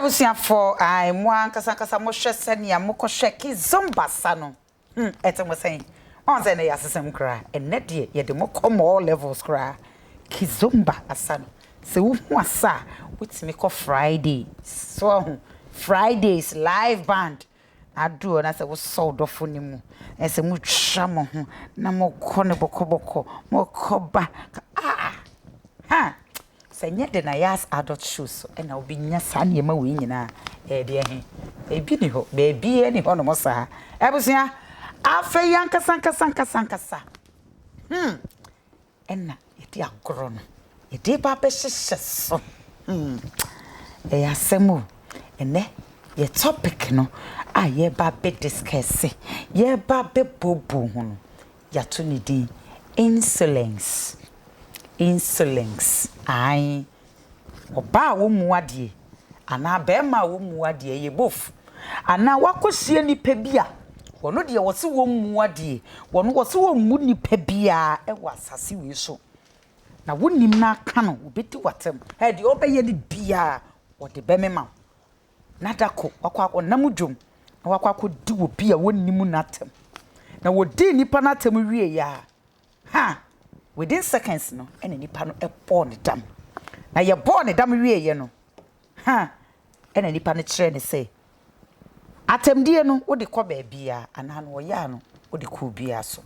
Abusuafoɔ, ae, mo ankasa ankasa mohwɛ sɛnea mokɔhwɛ Kizomba sa no. Hmm, ɛte mo sɛn? Ɔn sɛ ɛnɛ yɛ asesɛm koraa. Ɛnɛ deɛ yɛde mo kɔ more levels koraa. Kizomba asa no, sɛ wohu asa a, wotumi kɔ Friday. So ahu? Fridays live band. Adu hɔ na sɛ wosɔ wo dɔfo no mu, na sɛ motwa mo ho na mokɔ no bɔkɔbɔkɔ, mokɔ ba. Ah! Ha! Sɛ ɛnyɛ de na Yas Adult Show so na wobɛnya saa nneɛma wei nyinaa a, ɛyɛ deɛ he? Ebi nni hɔ. Baabiara nni hɔnom saa. Abusua, afei ankasa ankasa ankasa ankasa, hmm, ɛna yɛde agorɔ no, yɛde reba abɛhyehyɛ so. Hmm, ɛyɛ asɛm o. Ɛnnɛ, yɛ topic no a yɛreba abɛ discuss, yɛreba abɛbooboo ho no, Yɛato ne din Insolence, Insolence, ae, ɔbaa a ɔmmu adeɛ anaa barima a ɔmmu adeɛ, ɛyɛ both. Anaa woakɔhyia nipa bi a ɔno deɛ ɔse ɔmmu adeɛ, ɔno ɔse ɔmmu nipa biara wɔ asase wei so, na wonim no aka no, ɔbɛdi w'atɛm, ɛ deɛ ɔbɛyɛ no biara ɔde bɛmema wo. Na da ko wakɔ akɔ ɔnam dwom na wakɔ akɔdi obi a wɔnnim no atɛm. Na wɔdii nipa no atɛm wieeɛ a, ha! Within seconds no ɛna nipa no bɔɔ ne dam. Na yɛbɔɔ ne dam wieeɛ no, ha! Ɛna nipa no kyerɛɛ no sɛ, atɛmdie no wode kɔ baabiara anaa no ɔyɛ a no wode kɔ obiara so.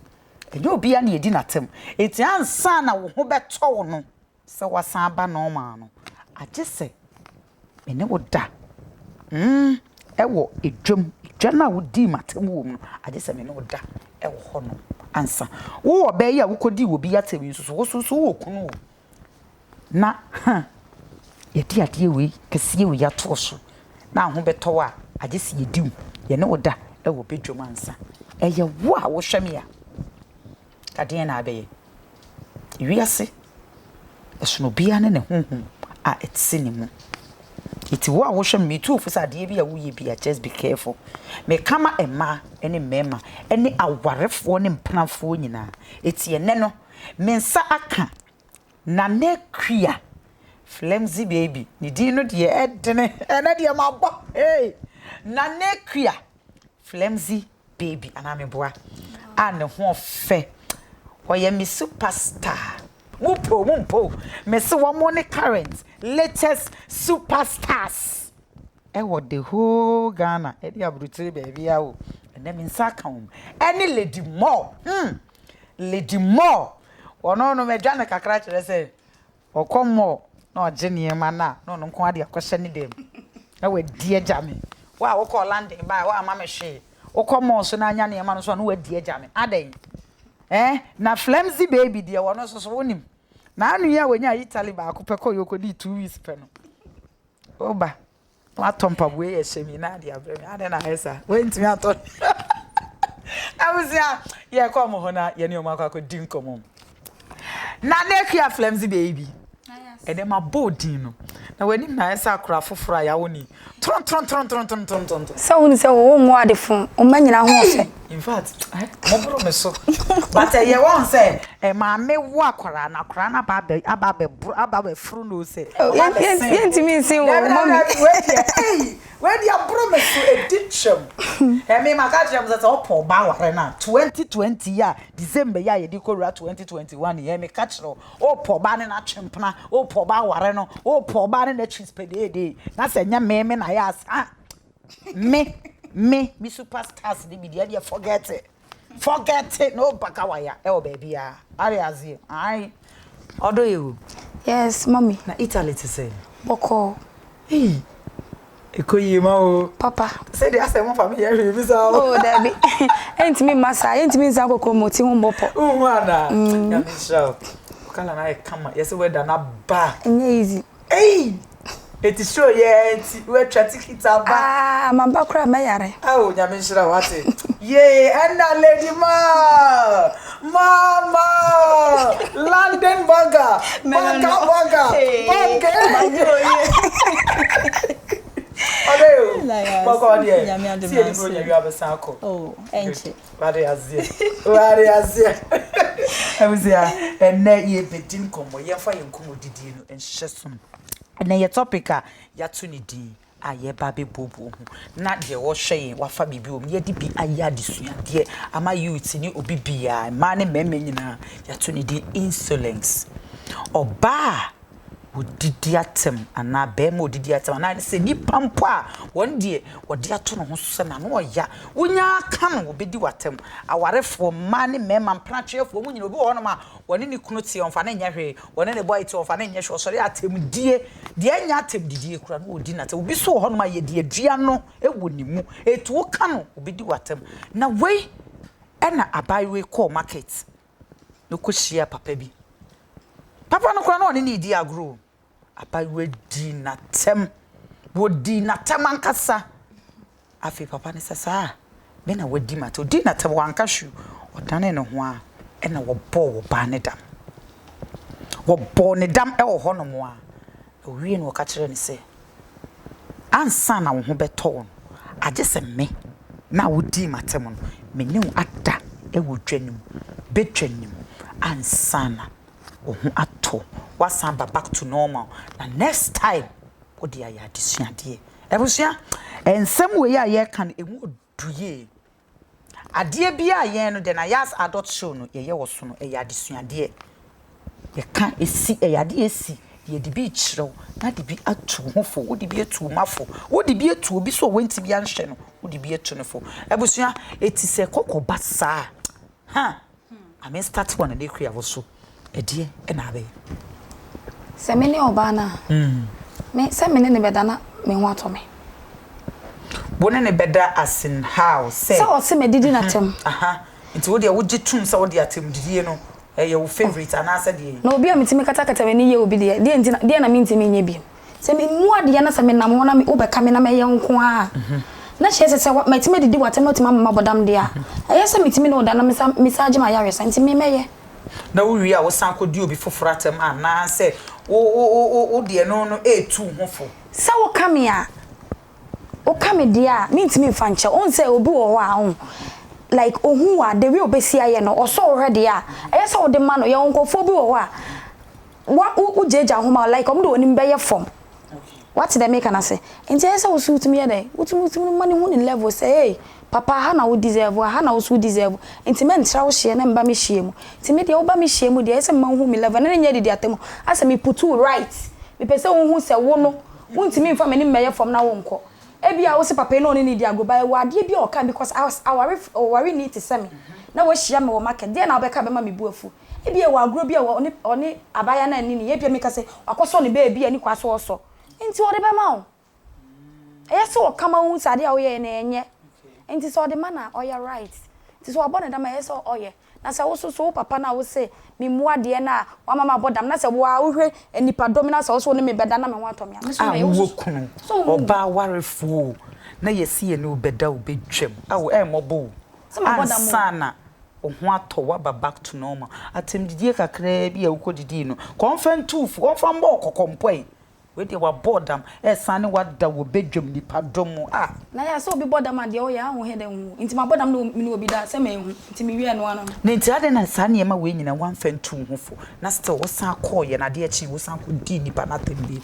Ɛnyɛ obiara na yɛdi n'atɛm. Enti ansa na wo ho bɛtɔ wo no, Sɛ wasan aba normal no, agye sɛ me ne wo da mm wɔ dwam, dwa no a wodii m'atam wɔ mu no, agye sɛ me ne wo da wɔ hɔnom ansa. Wo ɔbaa yi a wokɔdii obi atam yi nso so, wo nso so wowɔ kunu o. Na huh, yɛde adeɛ wei kɛseɛ wei ato wo so na ho bɛtɔ wo a, agye sɛ yɛdi wo, yɛne wo da wɔ badwam ansa. Ɛyɛ wo a wohwɛ me a. Ka deɛn na abɛyɛ? Wiase, ɛsono obiara ne ne honhom a ɛte ne mu. Nti wo a wohwɛ me, metu wo fo sɛ adeɛ bi a woyɛ bi a, just be careful. Meka ma mmaa ne mmarima ne awarefoɔ ne mpenafoɔ nyinaa. Eti ɛnnɛ no, me nsa aka Nana Akua, Flimsy baby, ne din no deɛ ɛdene, ɛnɛ deɛ mabɔ, hey! Nana Akua, Flimsy baby anaa meboa a ne ho ɔfɛ ɔyɛ me super star mo pɛ o mo mpɛ o mese wɔn ne current latest super stars ɛwɔ the whole Ghana ɛne aburukyire baabi a o ɛnɛ me nsa aka wɔn ɛne Lady Moore hmm Lady Moore wɔn no mɛdwa no kakra kyerɛ sɛ Ɔkɔ mall na ɔgye nneɛma no a, na ɔno nko ara de akɔhyɛ ne dan mu na wadi agya me. Wo a wokɔɔ London bae a, woamma me hwee. Wokɔ mall so na anya nneɛma no nso a, na wadi agya me. Adɛn? Eh? Na Flemzy baby deɛ, ɔno nso so, wonim. N'ano yi a wɔnyaa Italy baako pɛ kɔeɛ ɔkɔdii 2 weeks pɛ no, woba. Watɔ mpaboa yi ɛhyɛ mi na ade abrɛ mi adɛn na ayɛ saa wantumi atɔ abusua yɛkɔ ɔmo hɔ na yɛne ɔmo akɔ akɔdi nkɔmmɔ na na akua flamsy baby ɛdɛ ma bɔ odin no na w'anim na ayɛ sɛ akora foforɔ a yɛawo ni trontrontrontrontrontontron sɛ wone sɛ wɔwɔ mu adefo ɔma nyina ho ɔfɛ. In fact, moboro me so but ɛyɛ wɔn sɛ maame wo akwaraa na akwaraa no aba abɛ aba abɛboro aba abɛforo no sɛ ɔba abɛsen. Yɛntumi nsen wɔ mami. Wei deɛ ei wei deɛ aboro me so edi twam. Ɛmi maka kyerɛ mo sɛ sɛ ɔpɔ ɔba aware no a 2020 yi a December yi a yɛde kɔ wura 2021 yi ɛmi ka kyerɛ wo ɔpɔ ɔba ne n'atwe mpena ɔpɔ ɔba aware no ɔpɔ ɔba ne n'atwi spɛdeedee na sɛ nyɛ me me na yɛ asa. Me me me super stars ne bi deɛ deɛ forget it forget it no bakawaya ɛwɔ baabi a are aseɛ ae ɔdɔ yɛ o. Yes mommy. Na Italy te sɛ. Bɔkɔɔ. Ei ɛkɔ yie ma o. Papa. Sɛ deɛ asɛ mo fa me yɛ hwee bi saa o. Oh dabi ɛntumi mma saa yɛntumi nsan kɔ kurom ti ho mmɔ pɔ. Wohu anaa. Nyame nhyira wo. Wo colour no ayɛ kama yɛsɛ weather no aba. Ɛnyɛ easy. Ei! Eti show yi ara nti woatwa ticket aba. Ah maba koraa mɛyare. Ao Nyame nhyira wo wate. Yay ɛna Lady Ma! Mama! London burger! Burger burger! Burger! Ɔdɔ yi o, bɔkɔɔ deɛ, sɛ yɛde Buronya wie a wobɛsan akɔ. Oh, ɛnkyɛ. Wade aseɛ, wade aseɛ. Abusua, ɛnɛ yɛbɛdi nkɔmmɔ, yɛmfa yɛn nkɔmmɔdidie no nhyɛ so. Ɛnɛ yɛ topic a yɛato ne din. a yɛreba abɛbuobuo ho na deɛ ɔrehwɛ yɛn wafa biribi wɔ mu, yɛde bi ayɛ adesuadeɛ ama youth ne obi biara, mmaa ne mmarima nyinaa, yɛato ne din insolence. Ɔbaa a ɔdidi atɛm anaa barima a ɔdidi atɛm anaa sɛ nipa mpo a wɔn deɛ wɔde ato ne ho so sɛ n'ano ɔya, wonya ka no wɔbɛdi w'atɛm. Awarefoɔ, mmaa ne mmarima, mpenatweɛfoɔ, wɔn nyinaa, obi wɔ hɔnom a wɔne ne kunu te ɔmfa no nyɛ hwee, wɔne ne boy te ɔmfa no nyɛ hwee, ɔsɔre atɛmdie, deɛ ɛnyɛ atɛmdidie koraa na ɔdi n'atɛm. Obi nso wɔ hɔnom a yɛde adua no wɔ ne mu, ɛti woka no ɔbɛdi w'atɛm. Na wei ɛna abaayewa yi kɔɔ market na ɔkɔhyia papa bi. Papa no koraa na ɔne no redi agorɔ o. Abaayewa dii n'atɛm, wɔdii n'atɛm ankasa. Afei papa no sɛ saa me na wadi m'atɛm. Ɔdii n'atɛm wanka hwee o, ɔdanee ne ho a ɛna wɔbɔɔ ɔbaa no dam. Wɔbɔɔ ne dam wɔ hɔnom a, ɔwie no ɔka kyerɛɛ no sɛ, ansa na wo ho bɛtɔ wo no, agye sɛ me na wodii m'atɛm no, me ne wo ada wɔ dwa no mu, badwa no mu ansa na wo ho atɔ wo, woasan aba back to normal. Na next time wode ayɛ adesuadeɛ. Abusua, nsɛm wei a yɛreka no, ɛmu ɔdu yie. Adeɛ biara a yɛn no, the Nayas Adult Show no, yɛyɛ wɔ so no, ɛyɛ adesuadeɛ. Yɛka ɛsi, ɛyɛ adeɛ a ɛsi, yɛde bi rekyerɛ wo na de bi atu wo ho fo, wode bi atu wo mma fo, wode bi atu obi so a wantumi anhwɛ no, wode bi atu no fo. Abusua, ɛti sɛ kɔkɔ ba saa a, ha, ma me start wɔ Nana Akua wo so, ɛdeɛ ɛna abɛyɛ. Sɛ me ne ɔbaa no a, me sɛ me ne ne bɛda na me ho atɔ me. Wo ne ne bɛda as in how sɛ. Sɛ ɔse madidi n'atɛm. Aha, nti wo deɛ wogye tom sɛ wode atɛmdidie no ɛyɛ wo favourite anaasɛ deɛ. Na obi a metumi katakata m'ani yɛ obi deɛ, deɛ nti na, deɛ na mentumi nyɛ bio? Sɛ memmu adeɛ na sɛ menam hɔ na wobɛka me na mɛyɛ wo nko ara a, na kyerɛ sɛ sɛ matumi adidi w'atɛm na watumi ama mabɔ dam deɛ a, ɛyɛ sɛ metumi ne wo da na mesan mesan gye m'ayaresa nti me mɛyɛ. Na wowie a wosan kɔdi obi foforɔ atɛm anaasɛ wo wo wo wo deɛ no no ɛretu wo ho fo? Sɛ woka me a, woka me deɛ a, mentumi mfa nkyɛ wo. Wohu sɛ obi wɔ hɔ a, wohu, like ohu wo a, the way obesi ayɛ no, ɔsɔ wo hwɛ deɛ a, ɛyɛ sɛ wode ma no. Yɛwɔ nkurɔfoɔ bi wɔ hɔ a, wa wo wogyaagyaa wo ho ma like wɔn de wɔn anim bɛyɛ fam. Wate deɛ meka no ase? Nti ɛyɛ sɛ wo so wotumi yɛ dɛn? Wotumi wotumi ma no hu ne level sɛ hey, papa aha na wo deserve, aha na wo so wo deserve. Nti mɛntra wo hyeɛ na mba me hyeɛ mu. Nti me deɛ woba me hyeɛ mu deɛ, ɛyɛ sɛ mema wohu me level. Ɛno ne nyɛ adidi atɛm. Asɛ me put wo right. Mepɛ sɛ wohu sɛ wo no, wontumi mfa m'anim mmɛyɛ fam na wonkɔ. Ebia wo se papa yi na ɔne no redi agorɔ but ɛwɔ adeɛ bi a ɔka because as aware ɔwareni te sɛ me na wahyia me wɔ market, deɛn na wobɛka bɛma me bo afu? Ebia ɛwɔ agorɔ bi a ɔne ɔne abaayewa no anni no yie, ebia meka sɛ wakɔsɔ no baabi a ɛnni kwan sɛ ɔsɔ, nti ɔde bɛma wo. Ɛyɛ sɛ ɔka ma wohu sɛ adeɛ a woyɛeɛ no ɛnyɛ. Nti sɛ ɔde ma no a, ɔyɛ right. Nti sɛ wabɔ ne dam a, ɛyɛ sɛ ɔyɛ. Na sɛ wo nso so wo papa no a wose memmu adeɛ no a wama mabɔ dam na sɛ wo ara wohwɛ nnipadɔm na sɛ wo nso wo ne me bɛda na me ho atɔ me a, me nso A mɛyɛ wo wowɔ nso kunu, so wonwu. ɔbaa warefoɔ o, na yɛse yɛne wo bɛda wo bɛtwam, ao ɛmmɔbɔ o, Sɛ mabɔ dam o. ansa na wo ho atɔ wo aba back to normal. Atɛmdidie kakraa bi a wokɔdidii no, kɔ ɔmfa ntu wo fo, ɔmfa mmɔ wo kɔkɔ mpo ɛ. Wei deɛ wabɔ dam, ɛresan ne wada wɔ badwam nnipadɔm mu ah. Na yɛ sɛ obi bɔ dam a deɛ ɔyɛ a ɔnhɛ dɛ nhu nti mabɔ dam na me ne obi da sɛ manhu nti me wiɛ no ano no. Na nti adɛn na saa nneɛma wei nyinaa woamfa ntu wo ho fo na still wosan kɔɔeɛ na adeɛ kyee wosan kɔdii nnipa no atɛm bio?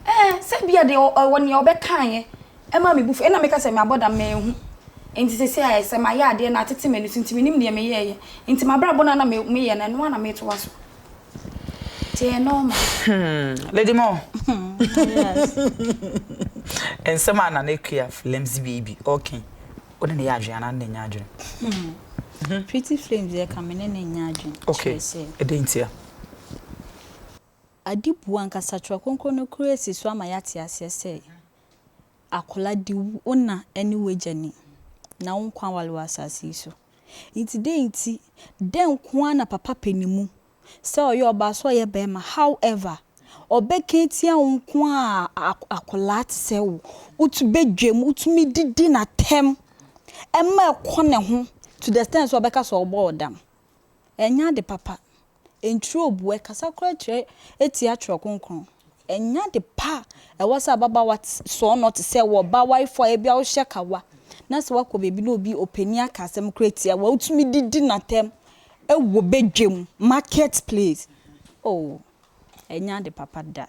Ɛɛ sɛ bia deɛ ɔwɔ nea ɔbɛkaeɛ ɛmaa me bo fu ɛna meka sɛ mabɔ dam manhu nti seesei ayɛ sɛ mayɛ adeɛ na atete m'ani so nti mennim deɛ meyɛeɛ nti m'abrabɔ no a na meyɛ no ɛno ara na metoa so. Nti ɛyɛ normal. Hmm, Lady Mo. Yes. Nsɛm a Nana Akua Flames baby ɔka yi, wo ne no yɛ adwene anaa ne no nyɛ adwene? Hmm. Pretty Flames deɛ ka me ne no nyɛ adwene. Okay, Kyerɛ sɛ. ɛdɛn ntia? Ade bu ankasa Twerɛ Kronkron no koraa si so ama yɛate aseɛ sɛ akwadaa di wo na ne w'agya ni na wo nkwa aware wɔ asase yi so. Nti dɛn nti, dɛn nko ara na papa pɛ ne mu sɛ ɔyɛ ɔbaa sɛ ɔyɛ barima however ɔbɛka atia wo nko ara a akwadaa te sɛ wo, wotu badwam, wotumi didi n'atɛm ɛma ɛkɔ ne ho to the extent sɛ ɔbɛka sɛ ɔbɔ wo dam. Ɛnyɛ ade papa. Ɛntwerɛ obu, ɛkasa koraa kyerɛ ɛtia twerɛ kronkron. Ɛnyɛ ade pa a ɛwɔ sɛ ababaawa sɔɔ te sɛ wɔ ɔbaa warefoɔ a ebia wohyɛ kawa na sɛ woakɔ baabi na obi ɔpanin aka asɛm koraa tia wo a wotumi didi n'atɛm ɛwɔ badwam market place. Oh, ɛnyɛ ade papa da.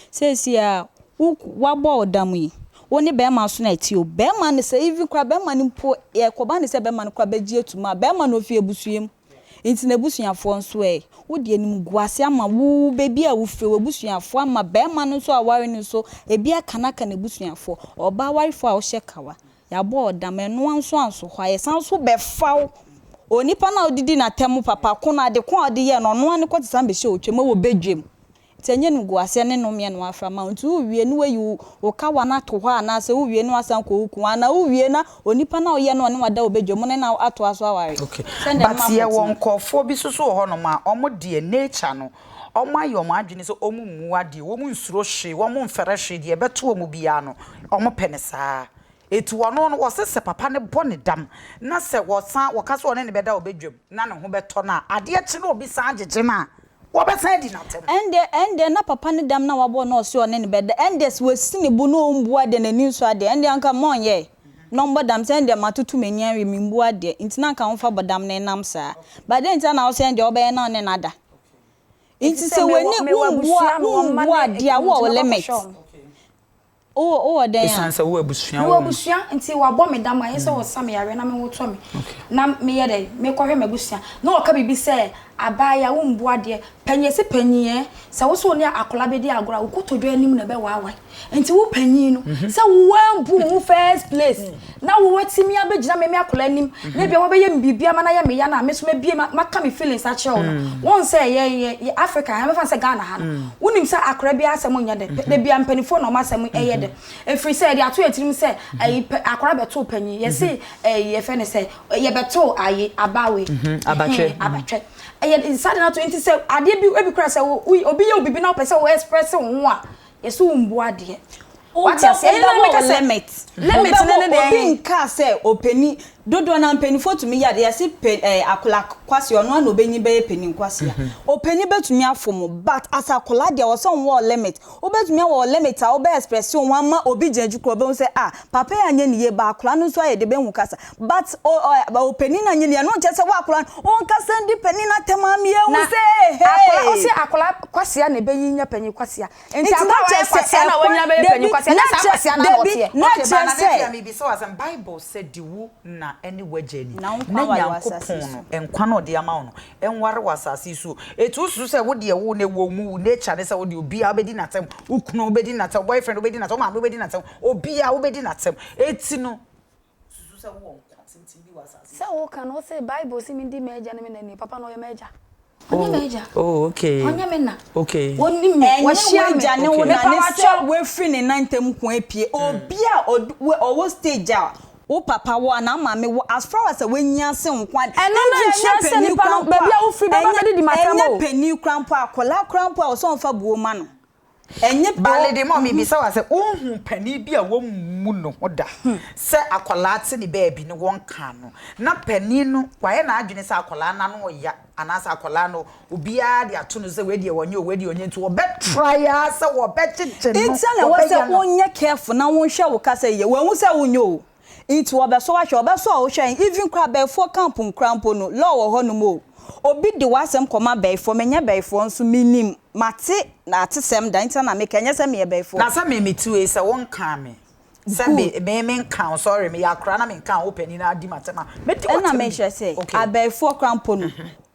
Seesei a wo wabɔ wo dam yi, Wo ne bɛɛma nso na ɛte o. Bɛɛma no sɛ even koraa bɛɛma no mpo ɛkɔba no sɛ bɛɛma no koraa bɛgye atum a, bɛɛma no ofi abusua mu. Nti n'abusuafoɔ nso ɛ? Wode animguase ama wo baabi a wofire, w'abusuafoɔ ama bɛɛma no nso a waware no nso ebi aka no aka n'abusuafoɔ. Ɔbaa warefoɔ a wohyɛ kawa, yɛabɔ wo dam, ɛnoa nso anso hɔ a, yɛsan nso bɛfa wo. Onipa no a wodidi n'atɛm papa ko no, ade ko a wode yɛɛ no, ɔno ara ne kɔte san bɛhyɛ wo twam wɔ badwam. Nti ɛnyɛ animguaseɛ ne nnomeɛ na wafra ma wo. Nti wowie na woayi wo kawa no ato hɔ anaasɛ wowie na woasan akɔ wo kunu hɔ anaa wowie na onipa no a woyɛ no ɔne wo ada wɔ badwa mu ne no atoa so aware. Okay Sɛdeɛ but ɛbɛma yɛwɔ akɔtena. nkorɔfoɔ bi nso so wɔ hɔnom a wɔn deɛ nature no wɔn ayɛ wɔn adwene sɛ wɔn mmu adeɛ, wɔn nsuro hwee, wɔn mfɛrɛ hwee, deɛ ɛbɛto wɔn biara no wɔn pɛ no saa. Eti ɔno no wɔse sɛ papa no bɔ ne dam na sɛ wɔsan wɔka sɛ ɔne no bɛda wɔ badwam na ne ho bɛtɔ no a, adeɛ kye na obi san gyegye no a, wɔbɛsan adi no atɛm. Ɛndeɛ, ɛndeɛ na papa no dam na wabɔ na ɔse ɔne no bɛda, ɛndeɛ sɛ wasi ne bo na ɔmbu adeɛ, n'ani nsɔ adeɛ, ɛndeɛ anka mma ɔnyɛɛ na ɔmmɔ dam sɛ ɛndeɛ matoto m'ani awe, membu adeɛ, nti na anka womfa bɔdam no nnam saa. But dɛn nti na wose ɛndeɛ wobɛyɛ na ɔne no ada? Nti Efisɛ sɛ mewɔ w'ani, mewɔ wombu abusua a, mewɔ mma wombu ne adeɛ a, ekunu wowɔ nti wo mɛkɔ limit. akɔhwɛ wɔn. Wowɔ wowɔ dɛn a? Esiane sɛ wowɔ abusua Mewɔ wɔ mu. abusua nti wɔabɔ me dam a ɛyɛ sɛ wɔsa me yareɛ na me ho tɔ me na meyɛ dɛn mekɔhwɛ m'abusua na wɔka biribi sɛ abaayewa wombu adeɛ panyin yɛse panyin ɛ sɛ wo sɛ wo ne akwadaa bɛdi agorɔ a wo kotodwe anim na ɛbɛwaawae nti wo panyin no sɛ woambu wo ho first place na wo watumi abɛgyina me me akwadaa anim na ebia wabɛyɛ me biribi ama no ayɛ me ya no a me nso mabie maka me feelings akyerɛ wo no wɔn sɛ yɛ yɛ yɛ Africa ha mɛfa no sɛ Ghana ha no wonim sɛ akwadaa biara asɛm nyɛ dɛ da bia mpanimfoɔ na wɔn asɛm ɛyɛ dɛ ɛfiri sɛ yɛde ato yɛn tirim sɛ ayi pɛ akwadaa bɛtoo panyin yɛse ɛyi yɛfɛ ne sɛ yɛbɛtoo ayi abawe abatwɛ abatwɛ ɛyɛ nsa de no ato nti sɛ adeɛ bi ebi kora sɛ obi yɛ obibi na wopɛ sɛ wo express wo ho a Yɛse wo mbu adeɛ. Wate aseɛ? Ɛno na meka sɛ limit. Limit no ne deɛ Obi nkaa sɛ ɔpani dodoɔ no ara mpaninfoɔ tumi yɛ adeɛ yɛse pɛ ɛɛ akwadaa kwasea ɔno ara na ɔbɛnyin bɛyɛ panin kwasea. Ɔpanin bɛtumi afom wo but as akwadaa deɛ ɛwɔ sɛ wowɔ limit. Wobɛtumi awɔ limit a wobɛ express wo ho ama obi gyina akyi koraa ɔbɛhu sɛ ah papa yi anyɛ ne yie but akwadaa no nso ayɛ deɛ bɛhu kasa but ɔ ɔ ɔpanin no anyɛ ne yie ɛno nkyerɛ sɛ wo akwadaa no wonkasa ndi panin no atɛm ama yɛahu Na sɛ akwadaa ehee. ɔse akwadaa kwasea na ɛbɛnyin nyɛ panin kwasea. Nti Nti akwadaa na a kyerɛ wayɛ sɛ kwasea na ɛkwan wanyin abɛyɛ dabi panin kwasea na nyɛ saa kyerɛ kwasea no ara na dabi ɔteɛ. na Okay, kyerɛ but Nana sɛ. Afia mebisa wo asɛm, Bible sɛ di wo na ne w'agya ni, Na wo nkwa na ware wɔ asase Nyankopɔn yi no so. nkwa na ɔde ama wo no nware wɔ asase yi so. Eti wosusu sɛ wo deɛ wo no ɛwɔ wo mu, wo nature ne sɛ wo deɛ obiara wobɛdi n'atɛm, wo kunu wobɛdi n'atɛm, wo boyfriend wobɛdi n'atɛm, wo maame wobɛdi n'atɛm, obiara wobɛdi n'atɛm. Eti no susu sɛ wowɔ nkwa tenten bi wɔ asase yi Sɛ so. woka no, wose Bible se mendi m'agya ne me na ni. Papa no ɔyɛ m'agya. Ɔnyɛ m'agya. Oh, okay. Ɔnyɛ me na. Okay. Ɔnim me. Ɛnyɛ Wahyia me. w'agya ne wo na Mepa ne wo sɛ akyɛw. wafiri ne nan ntam ko apue. Obi a ɔwɔ stage a wo papa wɔ anaa wo maame wɔ as far as a wanyin asen wo nko ara Ɛno no even nkyerɛ ɛnyɛ sɛ panin nipa koraa no mpo baabi a a wofiri bɛba ɛnyɛ bɛdidi m'atɛm ɛnyɛ o. panin koraa mpo a akwadaa koraa mpo a ɛwɔ sɛ ɔmfa buo ma no. Ɛnyɛ But Lady Mo, mebisa wo asɛm, wonhuu panin bi a wammu ne ho da sɛ akwadaa te ne baabi no wɔnkaa no, na panin no wayɛ n'adwene sɛ akwadaa no ano ɔya anaasɛ akwadaa no obiara de ato no sɛ wei deɛ ɔnyɛ o, wei deɛ ɔnyɛ nti wɔbɛ try ara sɛ wɔbɛgyegye no, Nti na ɛwɔ sɛ wɔbɛyɛ no. wonyɛ careful na wonhwɛ wo kasa yie. Wahu sɛ wonyɛ o, nti wɔbɛsɔ wo ahwɛ, wɔbɛsɔ wo hwɛ even koraa abɛɛfoɔ camp koraa mpo no law wɔ hɔ nom o. Obi de w'asɛm kɔma abɛɛfoɔ, menyɛ bɛɛfoɔ nso menim, mate atesɛm da nti na meka, ɛnyɛ sɛ meyɛ bɛɛfoɔ. Na sɛ me mete wei sɛ wonkaa me sɛ me Good. me menka wo sorry meyɛ akora na menka wo panin na adi m'atɛm a mɛdi Ɛna w'atɛm bi mekyerɛ sɛ okay. abɛɛfoɔ koraa mpo no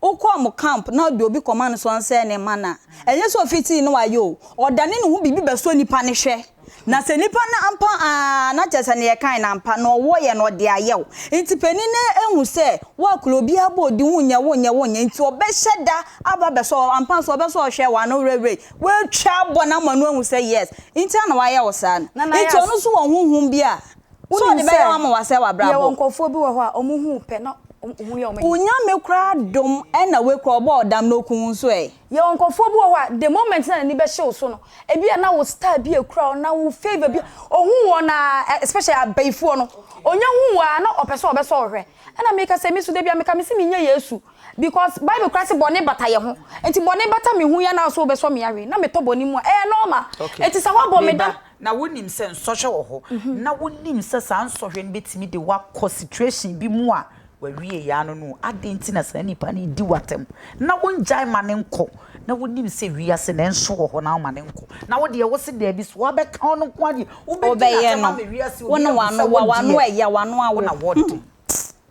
wokɔ wɔn camp na wode obi kɔma no sɛ ɔnsɛe ne mma no a, ɛnyɛ sɛ ofitii na wayɛ o, ɔdane ne ho biribi bɛsɔ nipa no hwɛ. Na sɛ nipa no ampa aa na kyerɛ sɛ nea yɛkae no ampa na ɔwɔ yɛ no ɔde ayɛ wo. Nti panin no ahu sɛ wo akora obiara bɔ odin wonyɛ wonyɛ wonyɛ nti ɔbɛhyɛ da aba abɛsɔ wo ampa nso ɔbɛsɔ wo hwɛ w'ano werɛwerɛ watwa abɔ no ama no ahu sɛ yes nti a na wayɛ wo saa no. Nana Nti Yas, ɔno nso wɔ honhom bi a sɛ wonim ɔde bɛyɛ sɛ wo ama wasɛe yɛwɔ w'abrabɔ. nkurɔfoɔ bi wɔ hɔ a wɔn hu wo pɛ na wɔn ho yɛ wɔn ahi. Wo Nyame koraa dom ɛna wei koraa ɔbɔɔ dam na oku wo nso ɛ. Yɛwɔ nkurɔfoɔ bi wɔ hɔ a, the moment na n'ani bɛhye wo so no, ebi a na wo style bi ekura wo, na wo favour bi, ohuu wɔn a, especially abayifoɔ no, onya hu wo a na ɔpɛ sɛ ɔbɛsɔ wo hwɛ. Ɛna meka sɛ, me nso da bi a meka mese menyɛ Yesu, because Bible koraa se bɔne bata yɛ ho, nti bɔne bata me ho yi a na wo nso wobɛsɔ me ahwɛ, na metɔ bɔne mu a, ɛyɛ normal. Okay. Nti sɛ woabɔ me Me dam. ba, na wonim sɛ nsɔhwɛ wɔ hɔ, na wonim sɛ saa nsɔhwɛ no bɛtumi de wo akɔ situation bi mu a Wawie yɛ ano no, adɛn nti na saa nipa no redi w'atɛm na wongyae ma no nkɔ? Na wonim sɛ wiase na ɛnso wɔ hɔ na woma no nkɔ. Na wo deɛ wose daabi so wabɛka ɔno nko ara deɛ wobɛdi Wobɛyɛ n'atɛm no. ama wiase Wo obi ne ahu w'ano sɛ wa wo w'ano deɛ ɛya w'ano wo awo. na wɔde.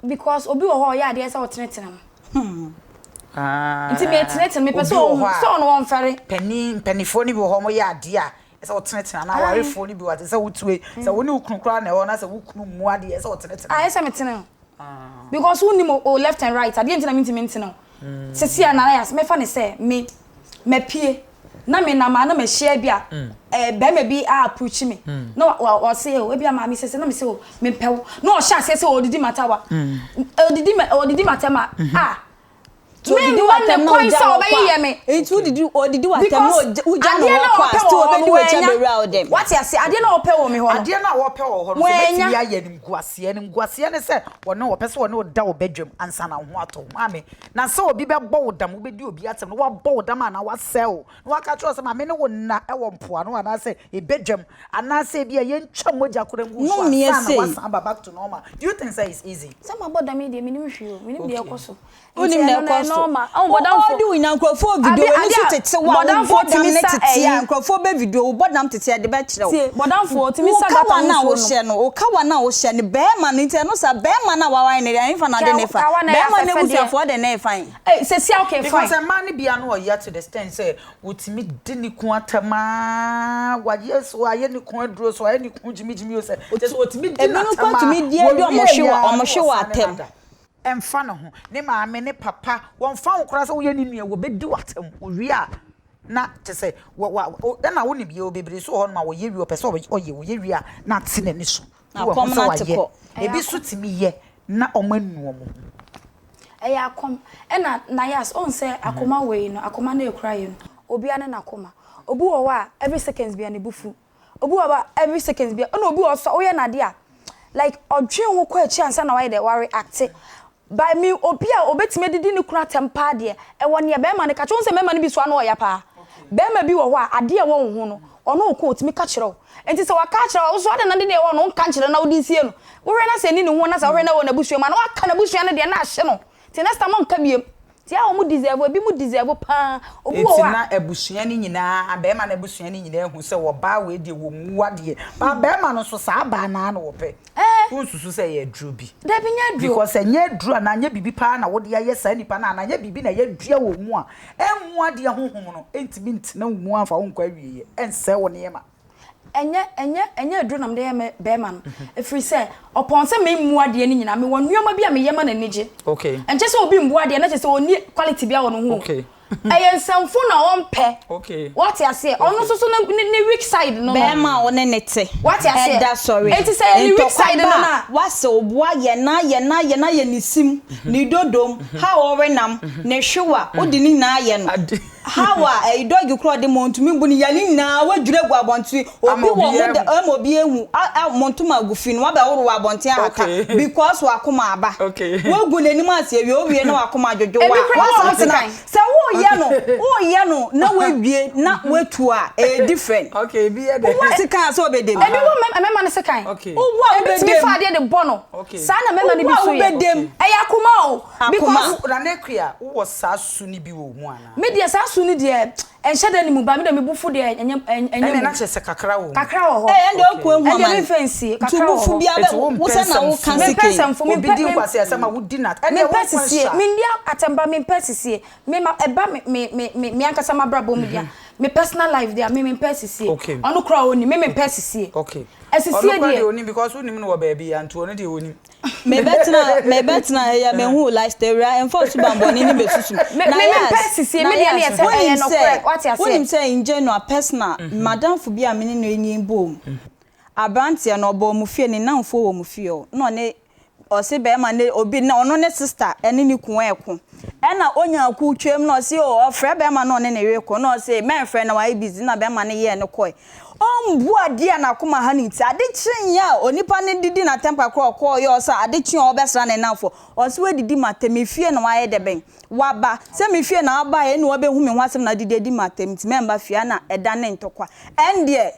Because obi wɔ hɔ a ɔyɛ adeɛ sɛ ɔtenetene no. Nti Ah, metenetene mepɛ obi sɛ wɔ ɔhu hɔ sɛ a ɔno ɔmfɛre. panin mpanimfoɔ no bi wɔ hɔ wɔyɛ adeɛ a ɛsɛ ɔtenetene anaa Ae. awarefoɔ no bi wɔ hɔ a te sɛ wotue sɛ wo ne wo kunu koraa na ɛwɔ hɔ na sɛ wo kunu mmu adeɛ ɛsɛ ɔtenetene Ayɛ no. sɛ metene no. Because wonnim o o left and right adeɛ nti na mentumi ntene wo. Sɛsi a Nana Yas mɛfa no sɛ me mapue na menam a na mahyia bi a eh, bɛrima bi a approach me na wa wa ɔse o ebi a maame sɛsɛ na mese o mempɛ wo na ɔhyɛ aseɛ sɛ ɔdidi m'atawa ɔdidi ma ɔdidi m'atɛm a ah Nti odidi memma w'atɛm ne na kwan ogya sɛ wo kɔ ɔbɛyeyɛ a me. nti wodidi odidi w'atɛm na Because ogya wogya no adeɛ hɔ no a kɔ a ɔpɛ still wɔ hɔ obedi no w'akyi wannya. abɛwura wo dɛm. Wate aseɛ adeɛ no a ɔpɛ wɔ me hɔ no Adeɛ no a wɔpɛ wɔ hɔ no sɛ wannya. bɛtumi ayɛ animguaseɛ. Animguaseɛ ne sɛ wɔne wɔpɛ sɛ wɔne wo da wo badwam ansa na wo ho atɔ wo. Maame, na sɛ obi bɛbɔ wo dam, wobɛdi obi asɛm na wabɔ wo dam anaa wasɛe wo na waka akyerɛ wo sɛ ma me ne wo nna wɔ mpoano anaasɛ ebadwam anaasɛ ebia yɛntwa mogya koraa ngu wo so Nnome ansa na sei. woasan aba back to normal. Do you think sɛ it's easy? Sɛ mabɔ dam yi deɛ menim hwee o, menim deɛ Okay. ɛkɔ so. Nti Wonim na ɛno no ɛkɔ ɛyɛ so. normal. Ɔho Wo bɔdamfo ɔde wo nya nkurɔfoɔ ade video w'ani ade so a tete wo a bɔdamfoɔ wobɔ dam tumi ne sa tete a ɛyi nkurɔfoɔ bɛ video wobɔ dam tete a de bɛkyerɛ wo. tie bɔdamfoɔ tumi Wo sa kawa gata no a ho nsuo nom. wohyɛ no wo kawa no a wohyɛ no bɛɛma no nti ɛno saa bɛɛma no a waware no deɛ ɛhefa na ɔde Kɛ ne fa kawa no ɛyɛ bɛɛma no afɛfɛ deɛ. abusuafoɔ de ne fa he. Ei sesia okay Because fine. mmaa no bi ano ɔya to the extent sɛ wɔtumi di ne kun atɛm aa wayɛ so wayɛ ne kun aduro so wayɛ ne kun gyimigyimi o sɛ kyɛ sɛ wɔtumi di Ebinom n'atɛm koraa aa tumi di adi wɔwie ɔmo hwe yɛ wɔ aa ɔmo na hwe wɔ wɔsan ne atɛm. no ada. Ɛmfa ne ho, ne maame, ne papa, wɔmfa ho koraa sɛ woyɛ ne nua, wɔbɛdi wo atɛm, wɔwie a na kyɛ sɛ wɔ wa ɛna wonim yɛwɔ bebree nso wɔ hɔnom a wɔyɛ wie ɔpɛ sɛ ɔyɛ wɔyɛ wie a na ate n'ani so na Na wahu kɔm sɛ no ate wayɛ. kɔ. Ɛyɛ Ebi nso akɔm. tumi yɛ na wɔanu wɔn ho. Ɛyɛ akɔm. Ɛna Nayas, wohu sɛ akoma wei no, akoma no a ɛkura yɛn no, obiara ne n'akoma. Obi wɔ hɔ a, every seconds biara ne bo fu. Obi wɔ hɔ a, every seconds biara, ɛna obi wɔ hɔ nso a, woyɛ no adeɛ a, like ɔdwen ho kɔ akyiri ansa na wayɛ dɛ, wa react. But me, obi a obetumi adidi ne kunu atɛm paa deɛ, ɛwɔ nea bɛrima no ka kyerɛ wo. Wohu sɛ mmarima no bi so ano ɔya paa. Barima bi wɔ hɔ a, adeɛ a ɛwɔ wo ho no, ɔne wo ko, ɔtumi ka kyerɛ wo. Enti sɛ waka akyerɛ wo a, wo nso adɛn na ade deɛ ɛwɔ hɔ no, wonka nkyerɛ no na wode resie no? Wohwɛ na sɛ ɛnni ne ho na sɛ wohwɛ na ɛwɔ n'abusua mu a, na waka n'abusua no deɛ na ahye no. Nti next time ɔnka biom. Nti a wɔn deserve, ebinom deserve paa. Obi wɔ Enti hɔ a. na abusua no nyinaa, barima no abusua no nyinaa ahu sɛ ɔbaa wei deɛ wɔmmu adeɛ. But barima no nso, saa baa no ara na ɔpɛ. Ɛɛ. Wonsusu sɛ ɛyɛ aduro bi? Dabi, nyɛ aduro. Because ɛnyɛ aduro anaa ɛnyɛ biribi paa na wode ayɛ saa nipa no anaa ɛnyɛ biribi na yɛadua wɔ wo mu a, ɛmmu adeɛ honhom no ntumi ntena wo mu amfa wo nkɔ awieeɛ, ɛnsɛe wo nneɛma. Ɛnyɛ, ɛnyɛ, ɛnyɛ aduro na mede yɛ me barima no. Ɛfiri sɛ, ɔpɔn sɛ memmu adeɛ no nyinaa, mewɔ nneɛma bi a meyɛ ma n'ani gye. Okay. Ɛnkyɛ sɛ obi mmu adeɛ na kyerɛ sɛ ɔnni quality biara wɔ ne ho o. Okay. Ɛyɛ nsɛmfo na ɔmpɛ. Okay. Wate aseɛ? Ɔno nso so ne, ne, ne weak side no no. Bɛɛma a wo ne no te Wate aseɛ? ɛda sɔre Enti sɛ ɛyɛ ne weak ntɔkwa side no ba no a a. wasɛ wo bo ayɛ no ayɛ no ayɛ no ayɛ ne sim, ne dodom, how a ɔrenam, ne hwewa, wode ne nyinaa ayɛ no. Ade. How a ɛyi dɔgi korɔ ɔde ma ɔntumi mbu no ya ne nyinaa wadwiri agu abɔnten obi Ama wɔ obiara mo da ahu. ama obi ahu a a mo ntoma agu fi no wabɛworo wɔ abɔnten ahata Okay. because wakoma aba Okay. wagu n'anim ase awie owie na wakoma adwodwo Ebi wa koraa wɔ wasan wɔn tena sekan. sɛ woyɛ no woyɛ no na wawie na watu a ɛyɛ different Okay, ebi yɛ dɛ. wowɔ sekan a sɛ ɔbɛdam Ebi wɔ mmarima mmarima no sekan. Okay. wowɔ a Ebi tumi wobɛdam fa adeɛ de bɔ no. Okay. Saa na mmarima no bi wowɔ a so yɛ. wobɛdam Ɛyɛ akoma o. Akoma. Because Wo, Nana Akua, wowɔ saa su no bi wɔ wo mu anaa? Me deɛ saa su no deɛ ɛnhyɛ da nni mu but me deɛ me bo fu deɛ ɛnyɛ ɛnyɛ Ɛnna mu. na kyerɛ sɛ kakra wɔ mu. Kakra wɔ hɔ. Ee ɛnde ɔkɔ ehu Ɛndeɛ amane. memfa nsie Nti kakra wo wɔ bo fu hɔ. bia Eti bɛ wo wo mpɛ sɛ na wo ka nsɛmfo. Mempɛ sike. nsɛmfo Obi mempɛ di mem nkwaseasɛm a wodi no at ɛndeɛ mempɛ wo nkwa sisie nhyɛ a. mendi atɛmpa mempɛ sisie me ma ɛba me me me me me ankasa m'abrabɔ mu deɛ a me personal life deɛ a me mempɛ sisie Okay. ɔno koraa ɔnnim me mempɛ sisie Okay. asisie Ɔno koraa deɛ deɛ ɔnim because wonim no wɔ baabi a nti ɔno deɛ ɔnim. Mebɛtena mebɛtena ha yi a mehu wo lifestyle awura ɛmfa wo suban bɔne no bɛsusu Me na me mempɛ yes sisie na me deɛ ne yɛ yes sɛ ɛyɛ wonim sɛ nokorɛ wate aseɛ. wonim sɛ in general personal madamfo bi a me ne no anyin boom abranteɛ no ɔbɔɔ mo fie ne nnamfoɔ wɔ mo fie hɔ na ɔne ɔse bɛrima ne obi na ɔno ne sister ɛne ne kun ɛko ɛna onya kuw twam na ɔse o ɔfrɛ bɛrima na ɔne ne yere ko na ɔse mɛnfrɛ na wayɛ busy na bɛrima no yɛɛ no kɔe Ɔmbu adeɛ a n'akoma ha no nti. Ade kyeeɛ a onipa no didi n'atɛm kakra a ɔkɔeɛ ɔsɛ ade kye a ɔbɛsra ne nnamfoɔ. Ɔse woadidi m'atɛm, me fie na woayɛ dɛ bɛn? Woaba. Sɛ me fie na wobaeɛ ɛne woabɛhu me ho asɛm na adidi adi m'atɛm nti mɛmba fie ha na ɛda ne ntɔkwa. Ɛndeɛ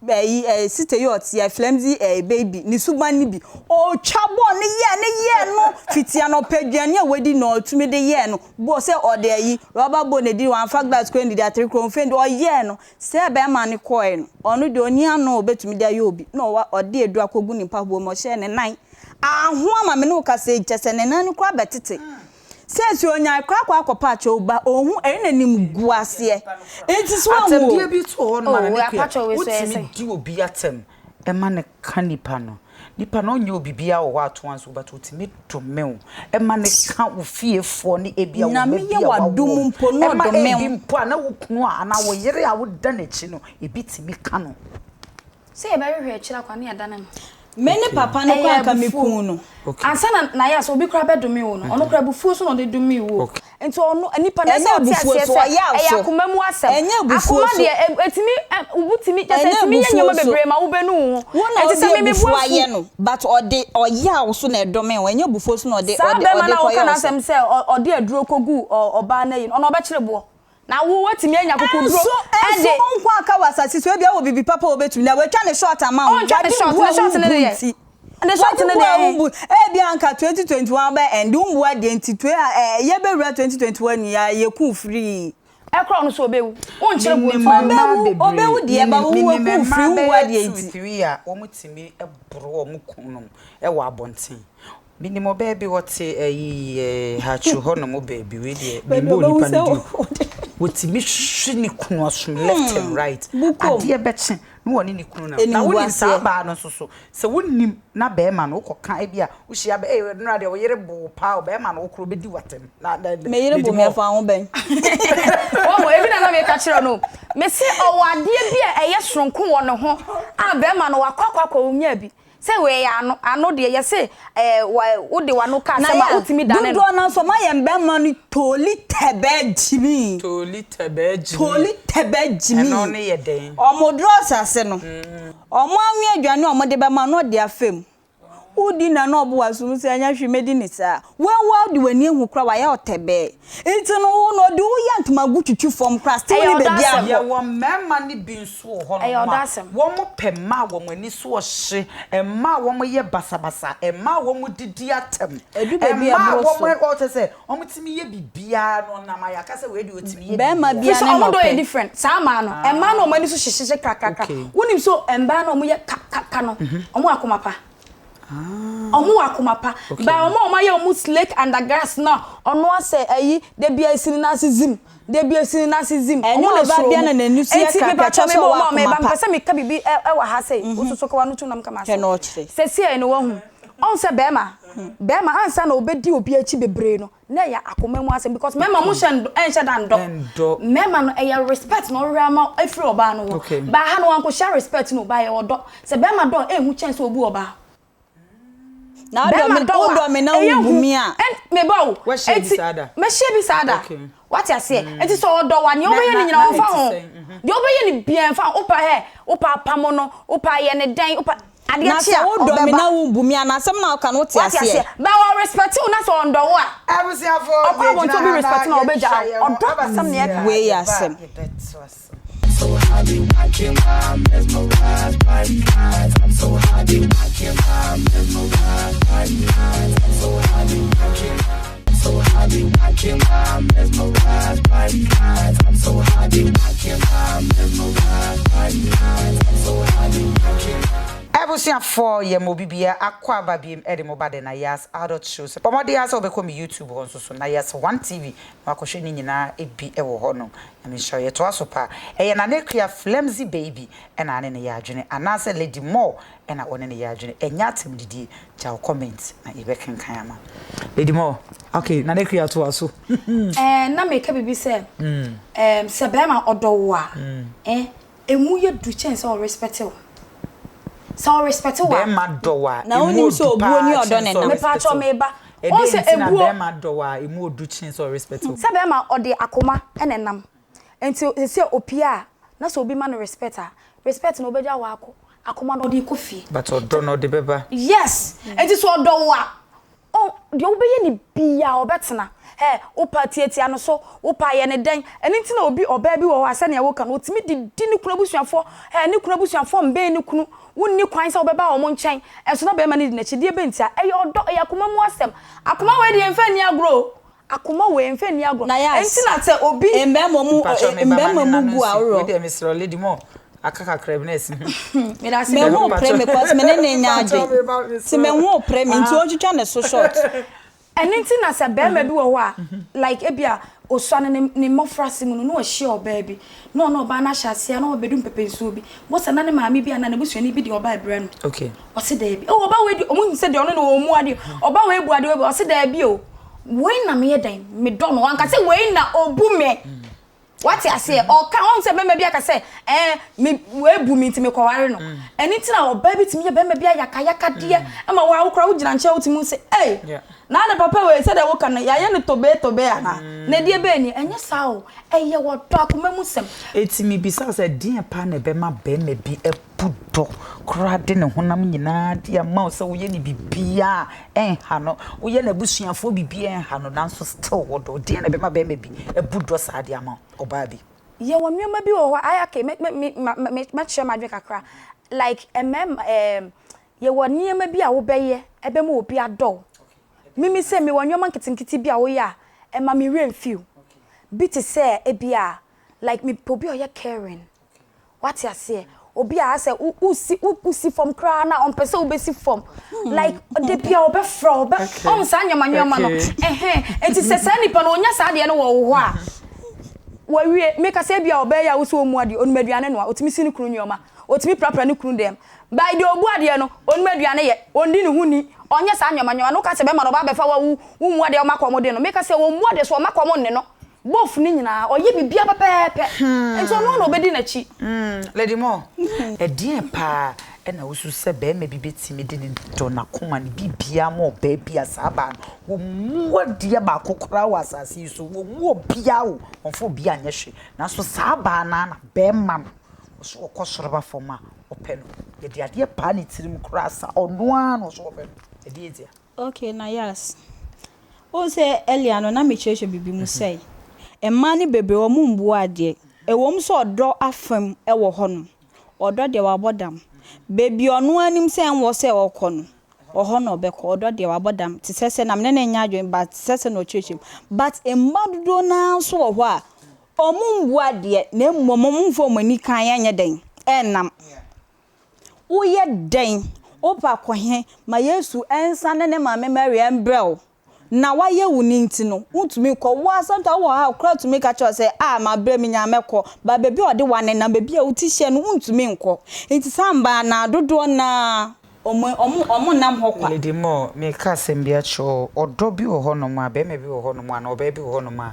Ɛyi ɛɛ sister yi ɔte yɛ flimsy ɛɛ baby ne suban no bi ɔtwa bɔɔl no yɛɛ ne yɛɛ no fiti anɔpa aduane a wadi na ɔtumi de yɛɛ no bɔɔl sɛ ɔde ɛyi rɔba bowl na edi wamfa glass koraa ndidi atere koraa ɔmfa ndi ɔyɛɛ no sɛ bɛrima no kɔɛ no ɔno deɛ ɔni ano a ɔbɛtumi de ayɛ obi na ɔwa ɔde aduru akɔgu ne mpaboa mu ɔhyɛɛ ne nan ahoa ma me ne wo kasa yi kyɛ sɛ ne nan no koraa bɛtete Seesei onyae koraa kɔ akɔpa akyɛw ba ohu ɛyɛ n'anim gu aseɛ nti so wahu o. Atɛmdeɛ bi to hɔ nom a Oh, Nana Akua apakyɛw wei so ɛyɛ wotumi sɛn? di obi atɛm ɛma no ka nipa no. Nipa no ɔnyɛ obibiaa wɔ hɔ atoa nso but otumi dome wo ɛma no ka wo fiefoɔ ne ebia wo mma Nyame bi yɛ a wawo w'adom wɔn mpo na ɛma ɔdome ebi wo. mpo a na wo kunu a anaa wo yere a woda n'akyi no ebi tumi ka no. Sɛ yɛbɛhwehwɛ akyiri akwan ne yɛadane no. Me ne papa no Ɛyɛ koraa anka me abufuo. kuu no. Ansa na na yɛ sɛ obi koraa bɛdome wo no, ɔno koraa abufuo so na ɔde domee wo. Nti ɔno, nipa no, ɛsɛ Ɛnyɛ sɛ ɔte abufuo aseɛ so, sɛ ɔyaw ɛyɛ so. akoma mu asɛm. Ɛnyɛ abufuo Akoma so. deɛ, ɛ, ɛtumi, ɛ, wo tumi, kyerɛ sɛ Ɛnyɛ ɛtumi yɛ abufuo nneɛma so. bebree ma wobɛnu wo ho. Wo na Nti ɔde sɛ me, me bo abufuo afu. ayɛ no, but ɔde ɔyaw so na ɛdomee wo. Ɛnyɛ abufuo so na ɔde, Saa ɔde, bɛrima ɔde no a woka kɔyɛɛ wo so. n'asɛm sɛ ɔ, ɔde aduro kɔguu ɔ, ɔbaa no ayi no, ɔno ɔbɛkyere boɔ. Na wo woatumi anya akokoduro Nso, nso de. wo nko aka wɔ asase so, ebia wɔ biribi papa a wobɛtumi na watwa ne short ama wo, Ɔntwa ne wade short, bu a ne short ne wombu deɛ. nti. Ne short Wade ne bu a deɛ. wombu, ebia anka 2021 bɛ end, wombu adeɛ nti, twe a, eh, yɛbɛwura 2021 yi a, yɛku free. Ɛkorɔ no so ɔbɛwu. Wonkyerɛ buo Menim nti. mmaa Ɔbɛwu, bebree, ɔbɛwu deɛ, ba menim, wo menim waku mmaa free, wombu bɛyɛ adeɛ two, nti. three a wɔtumi boro wɔn kununom wɔ abɔnten. Menim ɔbaa bi ɔte ayi eh, Hatchu hɔ nom baabi, wei deɛ Baabi memmɔ ɔbɛhu onipa sɛ no din. wode. Wɔtumi hwe ne kunu asom left and right. Bukom. Adeɛ bɛkye na wɔne ne kunu nam. Na wonim saa Animguaseɛ. baa no nso so, sɛ wonim na bɛrima no wokɔka ebi a wohyia bɛ, ee nnora deɛ wo yere bo wo paa o, bɛrima no wo koro bɛdi w'atɛm. Na na Me yere Lady bo me Moore. ɛfa ho bɛn? Wahu, ebi na na meka kyerɛ no. Mese ɔwɔ adeɛ bi a ɛyɛ soronko wɔ ne ho a bɛrima no wakɔ akɔ akɔ ɔnyaa bi. Sɛ wei yɛ ano, ano deɛ yɛse ɛɛ wa wode w'ano ka Na asɛm a yɛ a, wotumi dane no. dodoɔ no ara nso ɔma yɛn bɛrima no tooli tɛbɛɛ gyimii. Tooli tɛbɛɛ gyimii. Tooli tɛbɛɛ gyimii. Ɛno ne yɛ dɛn? Wɔn drɔs ase no, wɔn anwe aduane a wɔde bɛma no na ɔde afa mu. Wodi na na ɔbo w'asom sɛ ɛnyɛ hwee mɛdi no saa. Wo a wode w'ani ahu koraa wayɛ wo tɛbɛɛ. Nti no wo no ɔde wo yɛ ntomago twitwi fam koraa still Ɛyɛ wonni ɔdɔ baabi asɛm. akɔ. Yɛwɔ mmarima no bi nso wɔ Ɛyɛ hɔnom ɔdɔ a, asɛm. wɔpɛ mmaa a wɔn ani so ɔhye, mmaa a wɔyɛ basabasa, mmaa a wɔdidi atɛm, Ɛdu baabi a mmaa a ɛboro so. wɔn ɔ kyerɛ sɛ wɔtumi yɛ biribiara no ɔnam a yɛaka sɛ wei deɛ ɔtumi yɛ Barima biribiara. biara Firi sɛ ne wɔn na dɔ yɛ ɔpɛ. different. Saa mmaa no, mmaa no a wɔn ani so hyehyehye kakrakra. Okay. Wonim sɛ mmaa no a wɔyɛ ka ka ka no, wɔn wɔ akoma pa. Ɔmo wɔ akoma pa. But ɔmo a ɔmo ayɛ ɔmo slake under grass no a ɔno asɛ ayi da bia esi ne nan ase zim da bia esi ne nan ase zim Ɛnyɛ ɔmo na ɔbaa esuro biara ɔmo. na n'ani so yɛ Enti krakra mepakyɛw kyerɛ sɛ meba ɔwɔ ɔmo a meba akoma pa. mepɛ sɛ meka biribi ɛwɔ ha sei wo soso ka w'ano tom na meka Hwɛ m'asɛm. na ɔkyerɛ. Sɛsiei no wahu ɔhu sɛ bɛɛma bɛɛma ansa na ɔbɛdi obi akyi bebree no na ɛyɛ akoma mu asɛm because mmarima mo hyɛ ɛnhyɛ da ndɔ mmarima no ɛyɛ respect na ɔhwehwɛ ama efiri ɔbaa no hɔ baa ha no wankɔhyia respect no baa yɛ ɔdɔ sɛ bɛrima dɔ ɛnhu kyɛn sɛ obu ɔbaa na bɛrima dɔ wa ɛyɛ hu meba o eti mɛhyia bi saa da wate aseɛ mm. eti sɛ ɔdɔ wa nea ɔbɛyɛ ne nyinaa ɔnfa ho mhm. deɛ ɔbɛyɛ ne bia nfa ho wopa hɛ wopa apam no wopa yɛ ne dɛn wopa Adeɛ Na kye sɛ a, wodɔ me ɔbɛba. na wombu me a, na asɛm no a woka no, wote Wate aseɛ? aseɛ? But ɔrespect wo na sɛ ɔndɔ wo a, Abusuafo, ɔkɔ yɛgyina abɔnten obi ha na respect no a, ɔbɛgyaa yɛtwa wo. yɛn ho Ɔdɔ aba asɛm na sisi yɛka. a, Wei yɛ yɛba a asɛm. yɛbɛtoa so. Abusuafoɔ yɛ mo bibia akɔ aba biem de mo ba the Nayas Adult Show so bɔ mmɔden ara sɛ wobɛkɔ me YouTube hɔ nso so Nayas One TV na wakɔhwɛ ne nyinaa bi wɔ hɔ nom Nyame nhyira wo yɛtoa so paa ɛyɛ Nana Akua Flemzy Baby ɛna ane ne yɛ adwene anaasɛ Lady Moore ɛna ɔne no yɛ adwene ɛnyɛ atɛmdidie gya wo comment na yɛbɛkenkan ama wo Lady Moore ok Nana Akua toa so. Ɛɛ na meka biribi sɛ ɛɛm sɛ bɛrima ɔdɔ wo a ɛɛ emu yɛ du kyɛn sɛ ɔrespɛte wo sɛ ɔrespɛte wo a. Bɛrima dɔ wo a Na emu wonim sɛ odu obuo paa ne ɔdɔ kyɛn na sɛ ɛnam. ɔrespɛte Mepaakyɛw wo meba wohu ɛdɛn sɛ nti na ebuo bɛrima dɔ wo a emu odu kyɛn sɛ ɔrespɛte wo. Sɛ bɛrima ɔde akoma ɛna ɛnam Nti sɛsɛ opie a na sɛ obi ma no respect a, respect no obegya hɔ akɔ, akoma no ɔde rekɔ fie. But ɔdɔ no ɔde bɛba. Yes! Nti sɛ ɔdɔ wo a, ɔ deɛ wobɛyɛ no biaa ɔbɛtena. Hɛ, wopɛ a tiatia no so, wopɛ a yɛ no dɛn. Ɛno nti na obi, ɔbaa bi wɔ hɔ a sɛnea woka no, ɔtumi didi ne kunu abusuafoɔ, hɛ, ne kunu abusuafoɔ mmɛn ne kunu, wonni kwan sɛ wobɛba wɔn nkyɛn, nso na barima no di n'akyi. Deɛ bɛn ntia? Ɛyɛ ɔdɔ, ɛyɛ akoma mu asɛm. Akoma wei deɛ yɛmfa nni agorɔ o. Akoma wei yɛmfa nni agorɔ. Na Ɛno yas, nti na sɛ obi. mmarima mu, Mpakyɛw me ba ma mmarima ne mu nna no gu nsi. Wei ahoroɔ. deɛ mesrɛ wo Lady Moore aka kakra bi na asi. Meda ase Me ho bebree. pere me cause me ne no nyɛ Mpakyɛw adwen. me ba Nti mesrɛ me wo. ho pere me nti ɔntwitwa ne so short. Ɛno nti na sɛ barima bi wɔ hɔ a, like ebia osua no ne ne mmɔfraase mu no, na wahyia ɔbaa bi, na ɔne ɔbaa no ahyɛ aseɛ na wɔabɛdu mpɛpɛnsuo bi, bohu sɛ na ne maame bi anaa n'abusuani bi de ɔbaa rebrɛ no. Okay. Ɔse daabi. Oh, ɔbaa wei deɛ, ɔmo nim sɛ deɛ ɔno ne ɔmmu adeɛ, ɔbaa wei bu adeɛ, wei bu, ɔse daabi o, wei na meyɛ dɛn, medɔ no, wanka sɛ wei na ɔbu me. Wate aseɛ? Ɔka, ɔhu sɛ bɛrima bi aka sɛ, ɛɛ, me, wei bu me nti mekɔware no. Ɛno nti na ɔbaa bi tumi yɛ bɛrima bi ayakayakadeɛ ma wo a, wo koraa wogyina nkyɛn a wotumi hu sɛ, ei, na ade papa wei sɛdeɛ woka no, yɛayɛ no tobee tobee anaa? Na ɛdeɛ bɛn ni? Ɛnyɛ saa o, ɛyɛ ɔdɔ, akoma mu sɛm. Enti mebisa wo sɛ, deɛn paa na ɛbɛma barima bi abu dɔ koraa de ne honam nyinaa de ama wo sɛ woyɛ no biribiara a ɛnha no, woyɛ n'abusuafoɔ biribiara a ɛnha no, nanso still wodɔ wo? Deɛn na ɛbɛma barima bi abu dɔ saa de ama ɔbaa bi? Yɛwɔ nneɛma bi wɔ hɔ a, ayɛ okay, mɛ, mɛ, me, ma, me, mɛkyerɛ m'adwene kakra. Like mmarima, ɛɛm, yɛwɔ nneɛma bi a wobɛyɛ ɛbɛma obi adɔ wo. Mimi sɛ mewɔ nneɛma nketenkete bi a woyɛ a, ɛma me werɛ mfi wo. Bi te sɛ ebia, like mepɛ obi a ɔyɛ caring. Wate aseɛ? Obi a asɛ wo wosi wo wosi fam koraa na ɔmpɛ sɛ wobɛsi fam. Like da bi a ɔbɛfrɛ wo, ɔbɛ ɔhu saa nneɛma nneɛma no. Ɛhɛn. Nti sɛ saa nipa no ɔnya saa adeɛ no wɔ wo hɔ a, wawie. Meka sɛ ebia ɔbaa yi a wose ɔmmu adeɛ, ɔnim aduane noa, ɔtumi si ne kunu nneɛma, ɔtumi prapra ne kunu dan mu. By deɛ ɔbu adeɛ no, ɔnim aduane yɛ, ɔndi ne ho ni, ɔnyɛ saa nneɛma nneɛma no. Woka sɛ bɛrima no ɔba abɛfa wo a wo wommu adeɛ a ɔma kɔm de no. Meka sɛ ɔmmu adeɛ so ɔma kɔm nne no. Both no nyinaa ɔyɛ biribiara pɛpɛɛpɛ nti ɔno ara na ɔbɛdi n'akyi. Lady Moore, ɛdeɛn paa na wosusu sɛ barima bi bɛtumi de ne dɔ, n'akoma, ne biribiara ma ɔbaa bi a saa baa no, wɔmmu adeɛ baako koraa wɔ asase yi so, wɔmmu obiara o, wɔmfa obiara nyɛ hwee, nanso saa baa no ara na barima no, ɔsɛ ɔkɔ soro ba fam a, ɔpɛ no. Yɛde adeɛ paa ne tirim koraa sa, ɔno ara na ɔsɛ ɔpɛ no. Ɛdeɛn ntia? Okay na yas. Wohu sɛ earlier no na mekyerɛkyerɛ biribi mu sɛ mmaa no bebree wɔn mmu adeɛ. Ɛwom sɛ ɔdɔ afam wɔ hɔ nom, ɔdɔ deɛ wabɔ dam. Baabi a ɔno ara nim sɛ ɛnwɔ sɛ ɔkɔ no, ɔhɔ na ɔbɛkɔ. Ɔdɔ deɛ wabɔ dam te sɛ sɛ na me ne no nyɛ adwene but te sɛ sɛ na ɔkyerɛkyerɛ mu. But mmaa dodoɔ no ara nso wɔ hɔ a wɔn mmu adeɛ na mmom wɔn mfa wɔn ani kann nyɛ dɛn ɛnnam. Woyɛ dɛn? Wopɛ akɔ he? Ma Yesu nsa ne ne maame Mary mbrɛ wo. Na wayɛ wo no nti no, wontumi nkɔ. Wo ara sometimes wowɔ hɔ a, koraa tumi ka kyerɛ wo sɛ, ah, mabrɛ, menya a mɛkɔ. But baabi a ɔde wo anenam, baabi a wote hyia no, wontumi nkɔ. Nti saa mmaa no ara, dodoɔ no ara, wɔn, wɔn, wɔnnam hɔ kwa. Lady Moore, mereka asɛm bi akyerɛ wo. Ɔdɔ bi wɔ hɔnom a, barima bi wɔ hɔnom anaa ɔbaa bi wɔ hɔnom a,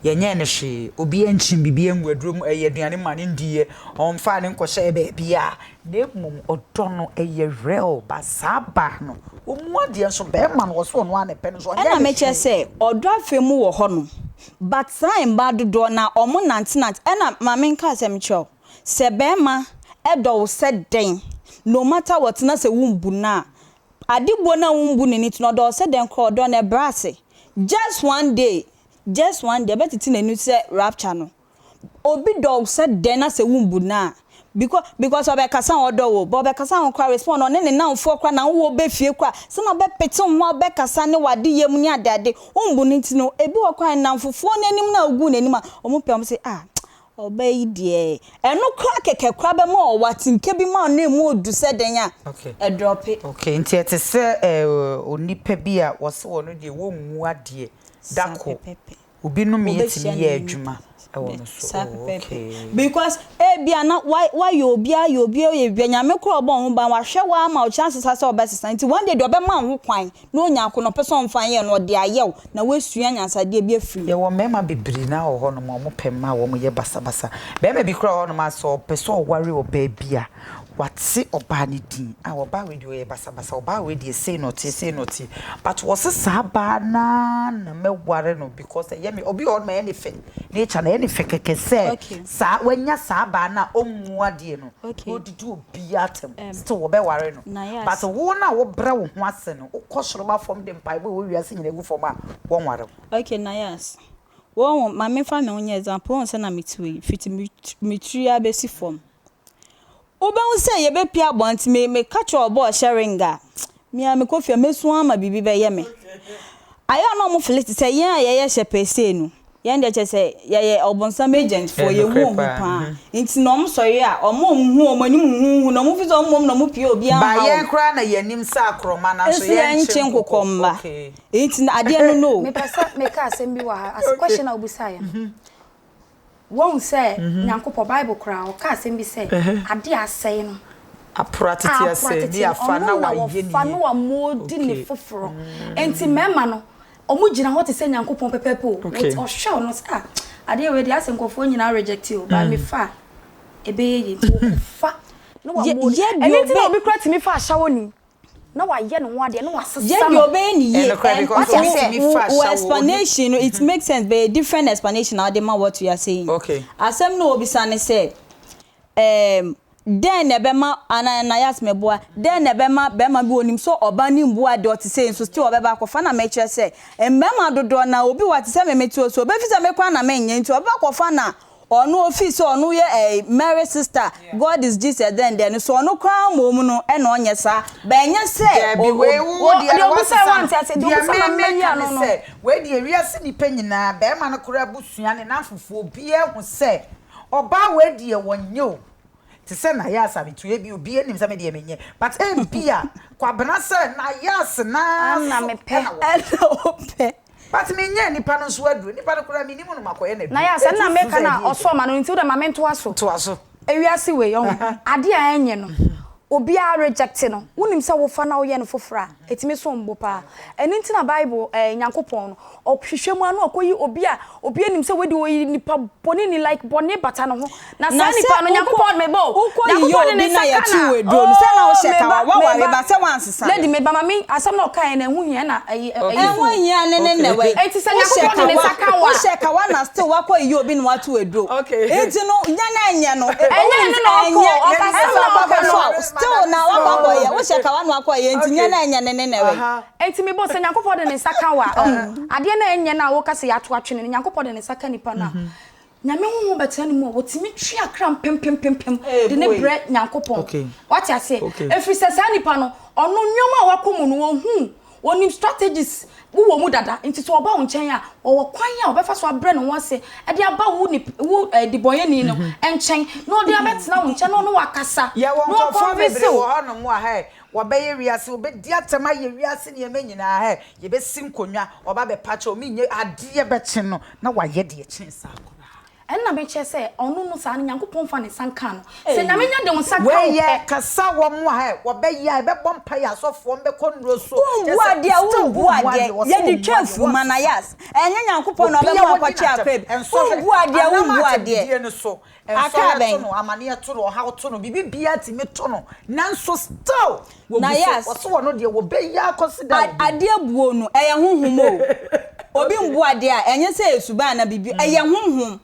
yɛnyɛɛ no hwee. Obiara nkyim biribiara ngu aduro mu, ɛyɛ aduane ma no ndiiɛ, ɔmfaa no nkɔhyɛɛ baabiara. Na mmom ɔdɔ no, ɛyɛ real. But saa baa no, ɔmmu adeɛ nso barima no, ɔse ɔno ara na ɛpɛ no nso, ɔnyɛɛ Ɛna no mekyerɛ hwee. sɛ ɔdɔ afɛ mu wɔ hɔ nom but saa mmaa dodoɔ no ara ɔmo nante nante ɛna ma menka asɛm nkyerɛ wo sɛ barima dɔ wo sɛ dɛn no matter what na sɛ wo mbu no a ade buo no a wo mbu no no nti no ɔdɔ wo sɛ dɛn koraa ɔdɔ no ɛbrɛ ase just one day just one day ɛbɛtete n'ani sɛ rapture no Obi dɔ wo sɛ dɛn na sɛ wo mbu no a because because ɔbɛkasa a ɔdɔ wo but ɔbɛkasa ho koraa respond ɔne ne namfoɔ koraa na wo wɔ bɛ fie koraa sɛ na ɔbɛpete wo ho a ɔbɛkasa ne wade yam ne ade ade wo mbu no nti no ebi wɔ koraa nnamfofoɔ no anim na wogu n'anim a wɔn pɛ wɔn sɛ ah ɔbaa yi deɛ ɛno koraa kɛkɛ koraa bɛma ɔwɔ atenka bi ma ɔno emu odu sɛ dɛn a ɛdrɔpe. Okay nti ɛte sɛ eh onipa bi a wɔse ɔno deɛ wɔmmu adeɛ da ko. Obi nnome Wobɛhyia tumi no yɛ ne adwuma wɔ no so. Saa Oh, pɛpɛɛpɛ. okay. Because ebia na wa wayɛ obi ayɛ obi ayɛ biribi a Nyame koraa ɔbɔ wo ho ban wahwɛ wo ara ma wo chance sa sɛ ɔbɛsesa nti one day deɛ ɔbɛma wo ho kwan na onya ako na ɔpɛ sɛ ɔmfa nyɛ no ɔde ayɛ wo na woasua nyansadeɛ bi afiri mu. Yɛwɔ mmarima bebree no ara wɔ hɔnom a wɔpɛ mmaa a wɔyɛ basabasa. Barima bi koraa wɔ hɔnom a sɛ ɔpɛ sɛ ɔware ɔbaa bi a, Wate ɔbaa no din, ah ɔbaa wei deɛ ɔyɛ basabasa, ɔbaa wei deɛ sei na ɔteɛ, sei na ɔteɛ. But wɔse saa baa no ara na mɛware no because ɛyɛ me, obi wɔ hɔ nom ɛyɛ ne fɛ, nature no ɛyɛ ne fɛ kɛkɛ sɛ saa, wanya saa baa no a ɔmmu adeɛ no, na ɔdidi obiara atɛm, still wɔbɛware no. But wo no a wobrɛ wo ho ase no, wokɔ soro ba fam de mpaebɔ a ɛwɔ wiase nyinaa gu fam a, wɔnware wo. Okay, Nayas, wohu, ma memfa me ho nyɛ example, wohu sɛ na mete wei, fiti me tiri ara bɛsi fam. Wobɛhu sɛ yɛbɛpue abɔnten, me meka kyerɛ ɔbɔ a ɔhyɛ ring a, me ara mekɔ fie a mɛsu ara ma biribi bɛyɛ me. Ayɛ a na wɔn feel te sɛ yɛn a yɛyɛ hyɛpɛɛ sei no, yɛn deɛ kyerɛ sɛ yɛyɛ ɔbonsam agent foɔ, yɛhu Ɛnokorɛ wɔn paa. paa. Nti na wɔn sɔre a, wɔn a wɔn hu wɔn anim huhuuhu na wɔn feel sɛ wɔn mmom na wɔn pue obiara Ba nha yɛn wɔn. koraa na yɛnim sɛ akorɔma nanso Nso yɛnkye yɛnkye nkokɔ. nkokɔ mma. Okay. Nti na adeɛ no no. Mepɛ sɛ meka asɛm bi wɔ ha, as question a wobisaeɛ no. Woahu sɛ Nyankopɔn, Bible koraa, ɔka asɛm bi sɛ, ade a asɛe no, Apora tete a apora asɛe, tete ne no, afa ɔno na na wayɛ ne wɔfa yie. na wɔamoldi ne Okay. foforɔ. Enti mmarima no, wɔgyina hɔ te sɛ Nyankopɔn pɛpɛɛpɛ o. Okay. Ɔhwɛ wo no sɛ, ah, adeɛ wei deɛ asɛ nkurɔfoɔ nyinaa reject o, but mefa a, ɛbɛyɛ yie. Nti wɔfa na Yɛ wɔamoldi. yɛ Ɛno deɛ nti na ɔbɛ obi koraa tumi fa ahyɛwɔni na wayɛ ne ho adeɛ na wasesa Yɛ deɛ no. ɔbɛyɛ ne yie Ɛnokorɛ and because Wate obi aseɛ? tumi wo fa wo ahyɛ wo obi. explanation no it makes sense but ɛyɛ different explanation na wode ma what you are saying. Okay. Asɛm no a obisa ne sɛ ɛɛm dɛn na ɛbɛma anaa Nayas meboa dɛn na ɛbɛma bɛrima bi onim sɛ ɔba no mbu adeɛ ɔte sei nso still ɔbɛba akɔfa na mekyerɛ sɛ mmarima dodoɔ no ara obi wɔ ha te sɛ me mete hɔ so obefi sɛ me koraa na menyɛ nti ɔbɛba akɔfa na Ɔno ofii sɛ ɔno yɛ ɛɛ Mary sister, God is Jesus dɛn dɛn no, so ɔno koraa mmom no ɛna ɔnyɛ saa? But ɛnyɛ sɛ Daabi, o wei o. wo Wɔ deɛ deɛ no obisae woasesa no. wante aseɛ, deɛ Deɛ obisae me ma mɛyi meka ano ne no. sɛ, wei deɛ wiase nnipa nyinaa, barima no koraa abusua ne n'amfofoɔ, obiara hu sɛ ɔbaa wei deɛ wɔnyɛ o. Te sɛ Nayas a metu, ebia obiara nim sɛ me deɛ menyɛ, but ebia Kwabena sɛ Nayas no ara Ɛna so mepɛ. na wɔpɛ. Ɛna ɔpɛ. But menyɛɛ nipa no nso aduro, nipa no koraa mennim no makɔyɛ no aduro. Na yɛ asɛm na Enti meka wosusu sɛ no a ɛdeɛn ɔsɔɔ m'ano no nti wodɛ ma mentoa so. Toa so. Ewiase wei ɔho adeɛ a ɛnyɛ no obiara reject no wonim sɛ wofa na woyɛ no foforɔ a ɛtumi som bo paa ɛno nti na bible ɛɛ Nyankopɔn no ɔhwehwɛ mu a na ɔkɔyi obi a obiara nim sɛ wei deɛ ɔyɛ nipa bɔne ni like bɔne bata ne ho Na Na saa sɛ nipa no, wokɔ Nyankopɔn, meba o, wokɔ yiyi Nyankopɔn de obi ne na nsa ka yɛto na, wo aduro no, sɛ na oh, wohyɛ ka meba, waware meba, ba sɛ woansesa no. Lady, meba, ma me, asɛm na ɔkaeɛ no, ɛho hia na ɛyi, ɛyi Ɛho so. hia ne ne nnɛ wai. Enti sɛ Wohyɛ Nyankopɔn de ne kawa, nsa ka wo a. wohyɛ kawa na still wakɔ yiyi obi na wato wo aduro. Enti no, nyɛ na ɛnyɛ no, Ɛnyɛ wonim ɛno sɛ na ɔkɔ ɛnyɛ, o, ɔka ɛsɛ asɛm na wakɔ ɔka akɔfa no. wo, still na wakɔ akɔyɛ, wohyɛ kawa na wakɔ yɛ, enti nyɛ na ɛnyɛ ne ne nnɛ wai. Enti meba o, sɛ Nyankopɔn de ne nsa ka wo a, ɔho, adeɛ no a ɛnyɛ no a woka sɛ yɛato atwene no, Nyankopɔn de ne nsa ka nipa no a, Nyame honhom bɛtena ne mu a, wɔtumi twe akra mpempempempem de no brɛ Nyankopɔn. Wate aseɛ? Ɛfiri sɛ saa nipa no, ɔno nneɛma a wakɔ mu no, ɔhu, ɔnim strategies wowɔ mu dada. Nti sɛ ɔba wo nkyɛn a, ɔwɔ kwan a ɔbɛfa so abrɛ ne ho ase de aba wo nip, wo eh, debɔnyɛni no nkyɛn, na ɔde abɛtena wo nkyɛn, na ɔne wo akasa, Yɛwɔ na nkurɔfoɔ wakɔnvinse bebree wo. wɔ hɔnom a, hɛ, wɔbɛyɛ wiase, wɔbɛdi atɛm ayɛ wiase nneɛma nyinaa, hɛ, yɛbɛsi nkonnwa, ɔba bɛpa kyɛw, menyɛ adeɛ bɛkye no, na wayɛ deɛ ɛkyɛn saa koraa. Ɛno na mekyerɛ sɛ ɔno no saa no Nyankopɔn mfa ne nsa nkaa no. Sɛ Nyame nya de wo nsa ka wo Wei pɛ. yɛ kasa wɔn a ɛ wɔbɛyɛ a yɛbɛbɔ mpaeɛ asɔfoɔ mbɛkɔ nnuro so Wombu kyerɛ sɛ adeɛ a still wombu wommu adeɛ adeɛ wɔse yɛde wommu twa adeɛ afuma na wɔnsesa yas ɛnyɛ Nyankopɔn na obi a ɔbɛma wɔdi akɔtwe n'atɛm akra bi nsɔhwɛ wombu adeɛ anam wombu adeɛ atɛmdidie no so akra nsɔhwɛ to bɛn no amaneɛ to no ɔhaw to no biribi biara tumi to no nanso still wɔgu na so yas wɔse wɔno deɛ wɔbɛyɛ akɔsi da a wɔbɛwu. Adeɛ buo no ɛyɛ honhom o obi mbu adeɛ a ɛnyɛ sɛ ɛyɛ suban anaa biribi ɛyɛ honhom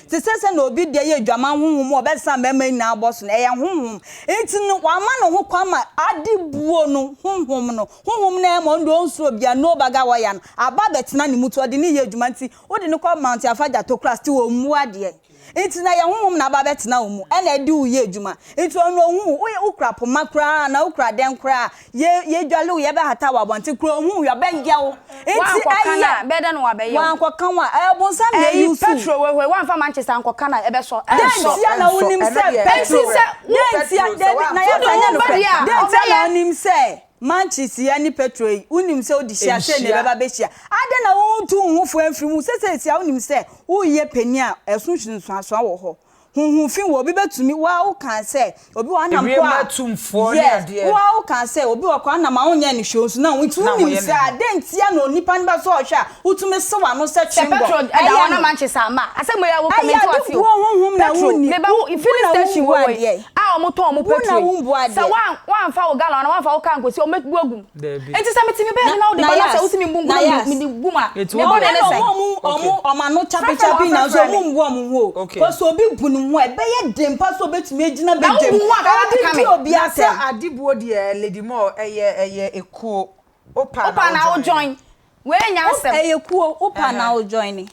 Te sɛ sɛnea obi deɛ yɛ adwaman honhom a ɔbɛsesa mmarima nyinaa abɔ so no, ɛyɛ honhom. Enti no, wama ne ho kwan ma ade buo no, honhom no. Honhom no ɛma ɔno deɛ ɔnsuro obiara, no baga wɔya no, aba abɛtena ne mu nti ɔde no yɛ adwuma nti wode no kɔ Mount Afadjato koraa still ɔmmu adeɛ. Nti na ɛyɛ honhom na aba abɛtena wo mu ɛna ɛde wo yɛ adwuma. Nti ɔno ɔhu wo, woyɛ wokura poma koraa anaa wokura dɛn koraa a, Yɛ yɛdwale wo yɛbɛhata wo abɔnten kura ohun wo yɛbɛyɛ wo nti Woankɔka no ɛyɛ a, bɛyɛ dɛn na wɔabɛyɛ wo? wankɔka wo a ɛyɛ bonsam na Ɛyi, ɛyi so Petro wei hɔ yi, woamfa mankyes ankɔka no a, ɛbɛsɔ? Dɛn Ɛnsɔ. ntia na Ɛnsɔ, wonim ɛno sɛ deɛ Petro Enti sɛ wo, dɛn ntia Petro sɛ dabi na woamfa yɛmfa wode nyɛ wo ba nokorɛ deɛ a, dɛn ntia na ɔbɛyɛ. wonim sɛ mankyes yɛ ne Petro yi wonim sɛ wode hyia sei na Nhyia. ɛbɛba bɛhyia adɛn na wontu wo ho fo amfiri mu sɛ seesia wonim sɛ woreyɛ panin a ɛso nsunsuansoɔ wɔ hɔ Honhom fi wɔ obi bɛtumi wo ara wo kaa sɛ obi wɔ anam Ewiem kɔ a atumfoɔ ne yes adeɛ. wo ara wo kaa sɛ obi wɔ kɔ anam a wonyɛ no hwee nso na wo nti Na wonim woyɛ sɛ ne ho. adɛn ntia na onipa no bɛsɔ ɔhwɛ a wotumi se w'ano sɛ Sɛ chewing gum petrol da ɛyɛ hɔ na no mankyes amma a, asɛm wei a woka ɛyɛ mente ade w'ase o. buo honhom na Petrol, wonni meba wo wo wo filling na station wombu wɔ wɔ yi adeɛ. a A wɔtɔn wɔn Wo na petro yi, wombu sɛ adeɛ. woan woamfa wo gallon anaa woamfa wo car ankɔsi a, wɔbɛbu agu mu. Dabi. Enti sɛ mete me baabi Na na wode na ba na sɛ yas wose membu ngu na na mede yas. mede gu mu a, Eti me wo bɔne deɛ ne Ɛna sɛn? ɔmo a ɔmo Okay. ɔmo ɔmo ano Frɛfrɛ me kyape kyape nyinaa nso wɔafrɛfrɛ ɔmo me. mbu ɔmo ho o. Okay. Cause obi bu ne ho a ɛbɛyɛ den pa sɛ obetumi agyina Na badwam wobu wo ho a, ka ɛde woakeka di me. obi Na sɛ atɛm. adebuo deɛ Lady Moore ɛyɛ ɛyɛ ekuo. Wopɛ a Wopɛ na a na wo wo join. join. Wei nyɛ Wo asɛm. ɛyɛ kuo wopɛ a na wo join.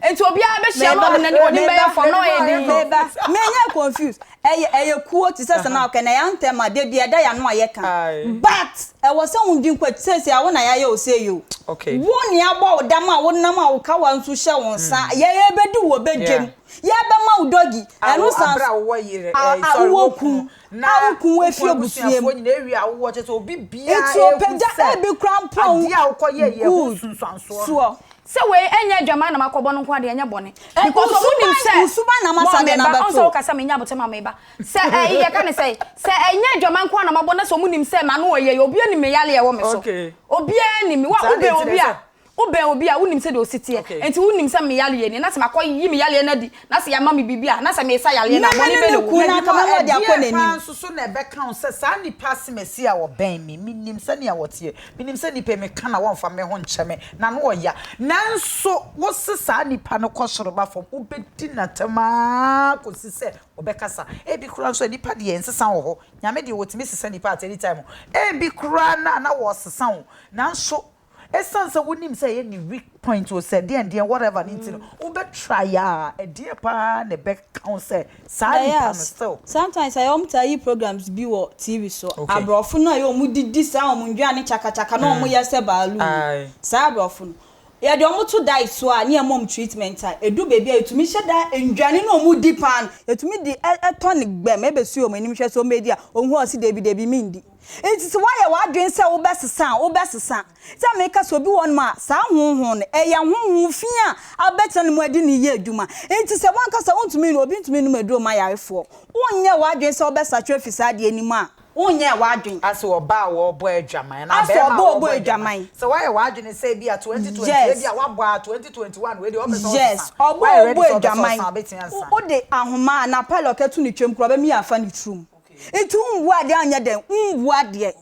Enti obiara bɛhyia na Meba ɔde n'ani ɔde meba bɛyɛ fam na ɔyɛ dinn. meba menyɛ confused ɛyɛ ɛyɛ kuo te sɛ sɛ na ɔkɛ na yɛn ntɛm a debi ɛda yɛn ano a yɛka but ɛwɔ sɛ wo di nkɔ sɛsi a wo na yɛayɛ wo sɛ yi o wo nea abɔ wo dam a wo nam a wo kawa nso hyɛ wo nsa yɛ yɛbɛdi wo bɛdwam yɛbɛma wo dɔgi ɛno san a wowɔ kun Na a wo kun wo afi kunu abusua mu abusuafoɔ nyinaa awie a wowɔ kyerɛ sɛ obi biara nti ehu ɔpagya sɛ ebi koraa mpo a wo adeɛ a wokɔyɛeɛ ho good nsunsuansoɔ no. soɔ. Sɛ wei ɛnyɛ adwaman na makɔbɔ no nko ara deɛ ɛnyɛ bɔne Ɛ because wo ɔmo nim suban sɛ wo suban na ama mɔ saa adeɛ no meba ɔn abɛto sɛ wo. woka sɛ menya abotire ma meba sɛ ɛyi yɛka ne sɛn sɛ ɛnyɛ adwaman nko ara na mabɔ na sɛ ɔmo nim sɛ m'ano ɔyɛ yi obiara nim me yareɛ ɛwɔ me so Okay. obiara nim me wo a Saa deɛ wobɛn nti na obi a ɛsɛ Wobɛn obi a, wonim sɛdeɛ ɔsi teɛ. Okay. Enti wonim sɛ me yareɛ ni, na sɛ makɔyi me yareɛ no adi, na sɛ yɛama me biribi a, na sɛ mesa yareɛ no a, Meme bɔne ne bɛn ne na ɛwɔ mu? kunu no Lady anka Moore, mɛma ɔde akɔ ɛdeɛn n'anim. paa nso so na ɛbɛka wo sɛ saa nipa asemasi a ɔbɛn me, menim sɛnea ɔteɛ, menim sɛ nipa yi meka na wɔmfa me ho nkyɛ me, n'ano ɔya, nanso wose saa nipa no kɔ soro ba fam, wobɛdi no atɛm ara kɔsi sɛ ɔbɛkasa. Ebi koraa nso a nipa deɛ nsesa wɔ hɔ, Nyame deɛ ɔtumi sesa nipa at any time, ebi koraa no a na wɔresesa wo, nanso Esiane sɛ wonim sɛ ɛyɛ ne weak point o sɛ deɛn deɛn whatever no nti no, wobɛ try a, ɛdeɛn paa na ɛbɛka wo sɛ saa nipa no Bias, still. Sometimes ɛyɛ wɔn taa yi programs bi wɔ TV so, Okay. abrɔfo no a ɛyɛ wɔn didi saa wɔn nduane kyakakyaka na wɔn yɛ sɛ baaluu no, Aye. saa abrɔfo no, yɛde wɔn to diet so a ne yɛma wɔn treatment a, ɛdu baabi a yɛtumi hyɛ da nduane no a wɔn di paa no, yɛtumi de tɔ no gbɛm ɛbɛsi wɔn anim hwɛ sɛ wɔn bɛdi a, wɔn hu a wɔse dabi dabi mendi. Enti sɛ woayɛ w'adwene sɛ wobɛsesa a, wobɛsesa. Sɛ meka sɛ obi wɔ hɔnom a, saa honhom no, ɛyɛ honhom fi a abɛtena ne mu de no yɛ adwuma. Enti sɛ w'ankasa wontumi, obi ntumi nnom aduro mma ayarefoɔ. Wonyɛɛ w'adwene sɛ wobɛsakyera afi saa adeɛ no mu a, wonyɛɛ w'adwene. Asɛ ɔbaa a ɔrebɔ adwaman anaa Asɛ barima a ɔbaa a ɔrebɔ ɔbɔ adwaman. adwaman. Sɛ woayɛ w'adwene sɛ ebia 2020, Yes. ebia woabɔ a 2021 wei deɛ wopɛ sɛ Yes, wosesa. ɔbaa Woayɛ a ready ɔbɔ sɛ wopɛ sɛ adwaman, wosesa a, wobɛtumi asesa. wode ahoma anaa padlock to ne twam koraa, ɔbɛmia afa ne tirim. Nti wombu adeɛ anyɛ dɛn? Wombu adeɛ.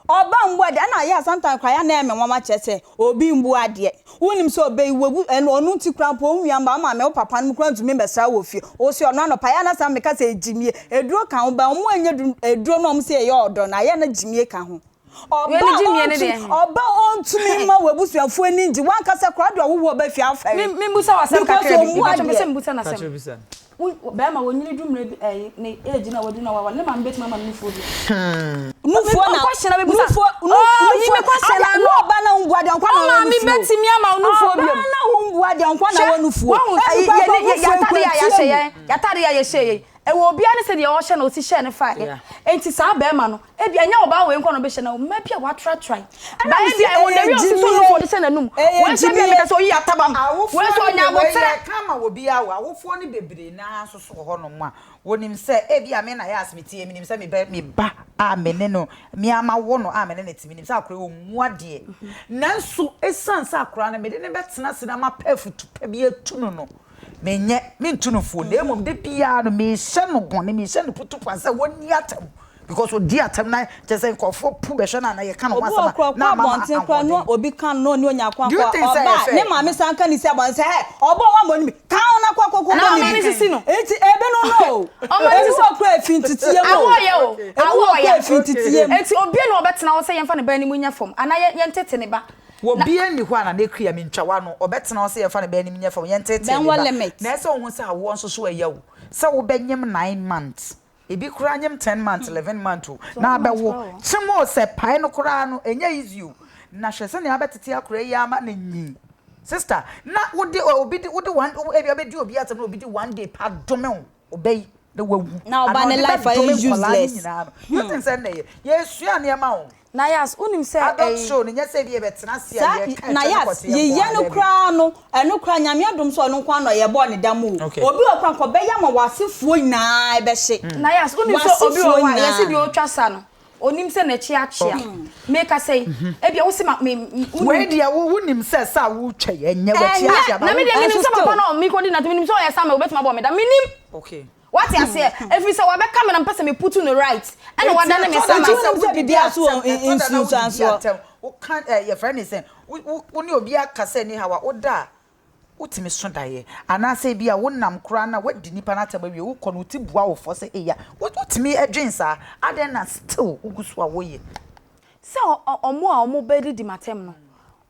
Ɔba mbu adeɛ ɛna yɛ a sometimes koraa yɛ a na ɛyɛ me nwanwa kyerɛ sɛ obi mbu adeɛ. Wonim sɛ ɔbɛ yi wabu ɛno ɔno nti koraa mpo wo nua mma wo maame wo papa nom koraa ntumi mbɛsra wo wɔ fie. Wo se ɔno anɔpa yɛ a na saa meka sɛ gyimie aduro ka ho but ɔmo ɛnyɛ du aduro no a ɔmo se ɛyɛ ɔdɔ no ayɛ a na gyimie ka ho. Wei Ɔba ne gyimie ne deɛ ɔntumi he? ɔba ɔntumi mma w'abusuafoɔ ani ngye w'ankasa koraa wode ɔwowoɔ ba fie afɛre Me membusa wo asɛm because kakra bi, ɔmmu mepakyɛ mepɛ sɛ adeɛ. mebusa no asɛm. Pakyɛ bisa no. Wo bɛrima wanyini du mmerɛ bi ɛyi ne age na wadu na waware ne maame bɛtumi ama no nufoɔ bi. Nufoɔ na Question na mebusa. nufoɔ nu Oh, yi nufoɔ me question ada ano. wo ɔbaa na wombu adeɛ nkwa na Wo ɔwɔ maame nufoɔ. bɛtumi ama wo nufoɔ biom. Ɔbaa na wombu adeɛ nkwa na Hwɛ, ɔwɔ nufoɔ. wahu Ebi ɛyi koraa yɛ kɔ ne yɛ nufoɔ yɛatade a nkwa yɛahyɛ tie mu. yɛn yɛatade a yɛhyɛ yɛn Ɛwɔ obiara ne sɛdeɛ ɔhyɛ no ɔsi hyɛ no faeɛ. Yeah. Enti saa barima no, ebia ɛnyɛ ɔbaa wei nko na ɔbɛhyɛ no, mmaa bi a wɔatratrae. Ɛna Ba mese ebia ɛwɔ ɛyɛ the way ɔsi sɔ gyimie, nufoɔ de hyɛ n'anum. ɛyɛ Wei nso ebia gyimie. meka sɛ ɔyi atabam. Awofoɔ Wei nso no ɔnya de wei aboterɛ. yɛka ama obiara o, awofoɔ no bebree no ara nso so wɔ hɔnom a, wɔnim sɛ ebia me na yɛ as meteɛ, menim sɛ me ba, me ba a me ne no, me ara mawo no a me ne no te, menim sɛ akwadaa yi ɔmmu adeɛ. Nanso ɛsiane sɛ akwadaa no mede no bɛtena ase na mapɛ afutu pa bi atu no no, Menyɛ, mentu no fo, na mmom da biara no mehyɛ no bɔne, mehyɛ no putupa sɛ wɔnni atɛm, because ɔdi atɛm na kyerɛ sɛ nkurɔfoɔ pu bɛhwɛ no a na yɛka ne ho Obi asɛm wɔ a koraa ɔkɔ na ama no abɔnten koraa na ahoɔden. obi ka no na ɔne onya Do you akwankwa think sɛ ɔba ɛyɛ a ne fair? maame san ka ne si abɔnten sɛ hɛ ɔbɔ wa mmɔ no bi ka ho na kɔ kɔ kɔ Na bɔ ne ɔma bi no sisi no. nti ebi no no o Ɔma no ebi sisi. wɔ koraa efi nteteɛ mu o Awɔ yɛ o, ebi awɔ wɔ koraa ya. efi nteteɛ mu. Enti obiara na ɔbɛtena hɔ sɛ yɛmfa ne ba anim nyɛ fam anaa yɛ yɛntete ne ba. Na. Obiara nni hɔ a Nana Akua mentwa w'ano, ɔbɛtena hɔ sɛ yɛmfa ne ba anim nyɛ fam, yɛnteetee ne Bɛnwɔ ba. limit. Na ɛsɛ sɛ wohu sɛ awoɔ nso so ɛyɛ o, sɛ wobɛnyem nine months, ebi koraa nyem ten months, eleven months o, na abɛwo, kyem o, sɛ pae no koraa no, ɛnyɛ easy o. Na hwɛ sɛnea abɛtete akwadaa yi ama no anyin. Sister, na wode obi de, wode one, ebia wobɛdi obi asɛm na obi de one day pɛ adome wo, ɔba yi, na wawu, Na ɔba anaa ne ɔde life ayɛ bɛdome nkwadaa no useless. nyinaa no. Do you think sɛ ɛnnɛ yɛ, yɛresua nneɛma o. Nayas, wonim sɛ Adult ɛyi. show no nyɛ sɛ ebia yɛbɛtena ase a Saa yɛreka na ɛkyɛ ne yas kɔteɛ nko yeyɛ ara no daabi. koraa no ɛno koraa Nyame adom sɛ ɔno nko ara na ɔyɛ bɔɔ ne dam o Okay. obi wɔ koraa nka ɔbɛyɛ ama w'asefoɔ nyinaa ɛbɛhye Nayas, wonim sɛ obi wɔ w'asefoɔ hɔ a yɛse nyinaa. deɛ ɔtwa sa no onim sɛ n'akyi akyea. Mekasa yi, ebia wose ma me wonim. Wei deɛ wo wonim sɛ sa a woretwa yi ɛnyɛ w'akyi Ɛnyɛ akyea Na but me deɛ wo menim ɛnso sɛ papa still. no a mekɔdi n'atɛm menim sɛ ɔyɛ Samuel obetumi abɔ me dam menim. Okay. Wate aseɛ? Ɛfiri sɛ wabɛka me na mepɛ sɛ me put no right, ɛna wadane me Ɛtɔ da saman. na Wonim sɛ wodidi biribiara so atɛm, wɔ ɛtɔ da na wodidi nsunsuansoɔ. atɛm, woka ɛ, yɛfrɛ ne sɛn, wo, wo, wo ne obi akasa anyhow a, woda a, wotumi so daeɛ. Anaasɛ ebia wonam koraa na woadi nipa no atɛm awie, wokɔ no, wo ti bua wo fɔ sɛ ei a, wo, wotumi dwen saa. Adɛn na still wogu so a woyɛ? Sɛ ɔ, ɔ, ɔmo a ɔmo bɛdidi m'atɛm no,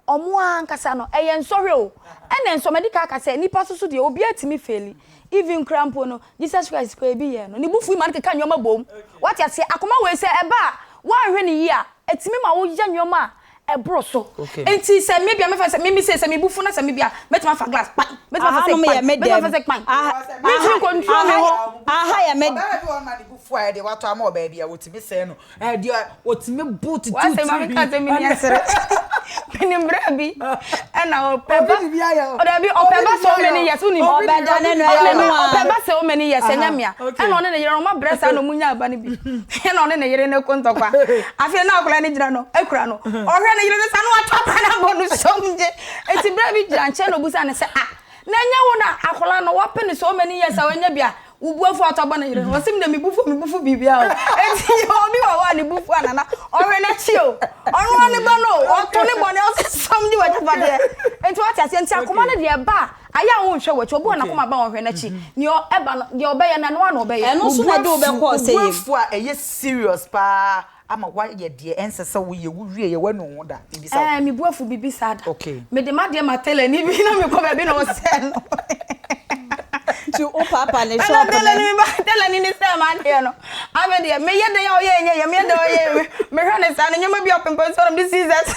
Ɔmo ara ankasa no, ɛyɛ nsɔhwɛ o. Ɛna nso madi kan aka sɛ, nnipa soso deɛ obiara tumi faili. Even koraa mpo no, Jesus Christ koraa ebi yɛɛ no. Ne bo fui ma no keka nneɛma boom. Wate aseɛ? Akoma wei sɛ ɛba a, woanhwɛ no yie a, ɛtumi ma woyɛ nneɛma a ɛboro so. Enti sɛ me bia mɛfa sɛ me me sei sɛ me bo fu na sɛ me bia mɛtumi afa glass kpan, mɛtumi afa sei Ahanom kpan, yɛ me mɛtumi afa dɛm. sei kpan. Aha, Mentumi aha, ncontrol me aha, ho. aha yɛ me. Ɔbaa bi wɔ hɔ nom a ne bo fu a ɛdeɛ watɔ ama ɔbaa bi a wɔtumi sɛe no. Ɛdeɛ ɔtumi bu tutu W'asɛm ma tiri meka bi. sɛ menni asere. Menim berɛ bi ɛna ɔpɛ ba Obi de bi ayɛ o. ɔdabi ɔpɛ Obi ba de bi so ayɛ many o. years wonim Obi de bi Ɔbɛda ne no ɔpɛ ɛyɛ ba ɔno ɔpɛ a. ba so many years ɛnyɛ Aha, mea okay. ɛna ɔne ne yere no ɔmo abrɛ saa na ɔmo nya aba no bi ɛna ɔne ne yere no ko ntɔkwa afei na akwadaa no gyina no akura no ɔhwɛ ne yere no saa na watɔ akwadaa no abɔ no sɔm gye eti berɛ bi gyina nkyɛn na obusa no sɛ ah na ɛnyɛ wo na akwadaa no wapɛ no so many years a wanya bi a Wo bo afu atɔ abɔ ne yere no. Ɔse me deɛ me bo fu a me bo fu biribiara o. Enti obi wɔ hɔ a ne bo fu a nana ɔhwɛ n'akyi o. Ɔno ara ne ba no o. Ɔto ne bɔne ɔse sɔm gye w'agyapadeɛ. Enti wate aseɛ nti akoma no deɛ ɛba a ayɛ a wonhwɛ w'akyi. Obi wɔ hɔ n'akoma ba a ɔnhwɛ n'akyi. Nea ɛba no deɛ ɔbɛyɛ no ɛno ara na ɔbɛyɛ. Ɛno Wo nso bo na ɛde wo afu, bɛkɔ wo bo ɔsɛeɛ mu. afu a ɛyɛ serious paa ama woayɛ deɛ ɛnsɛ sɛ woyɛ, wowieɛ woanu wo ho da? Mebisa wo. Ɛɛ me bo afu biribi saa da. Okay. Mede m'adeɛ ma tailor-ni bi na mekɔ baabi na ɔsɛɛ no. Nti wo paapa ne Ɛna shop no. tailor-ni ba tailor-ni ne sɛɛ m'adeɛ no. Afei deɛ meyɛ dɛn a ɔyɛ ɛnyɛ yɛ meyɛ dɛn a ɔyɛ ɛnyɛ mehwɛ ne saa no nneɛma bi a ɔpempem so na mede scissors.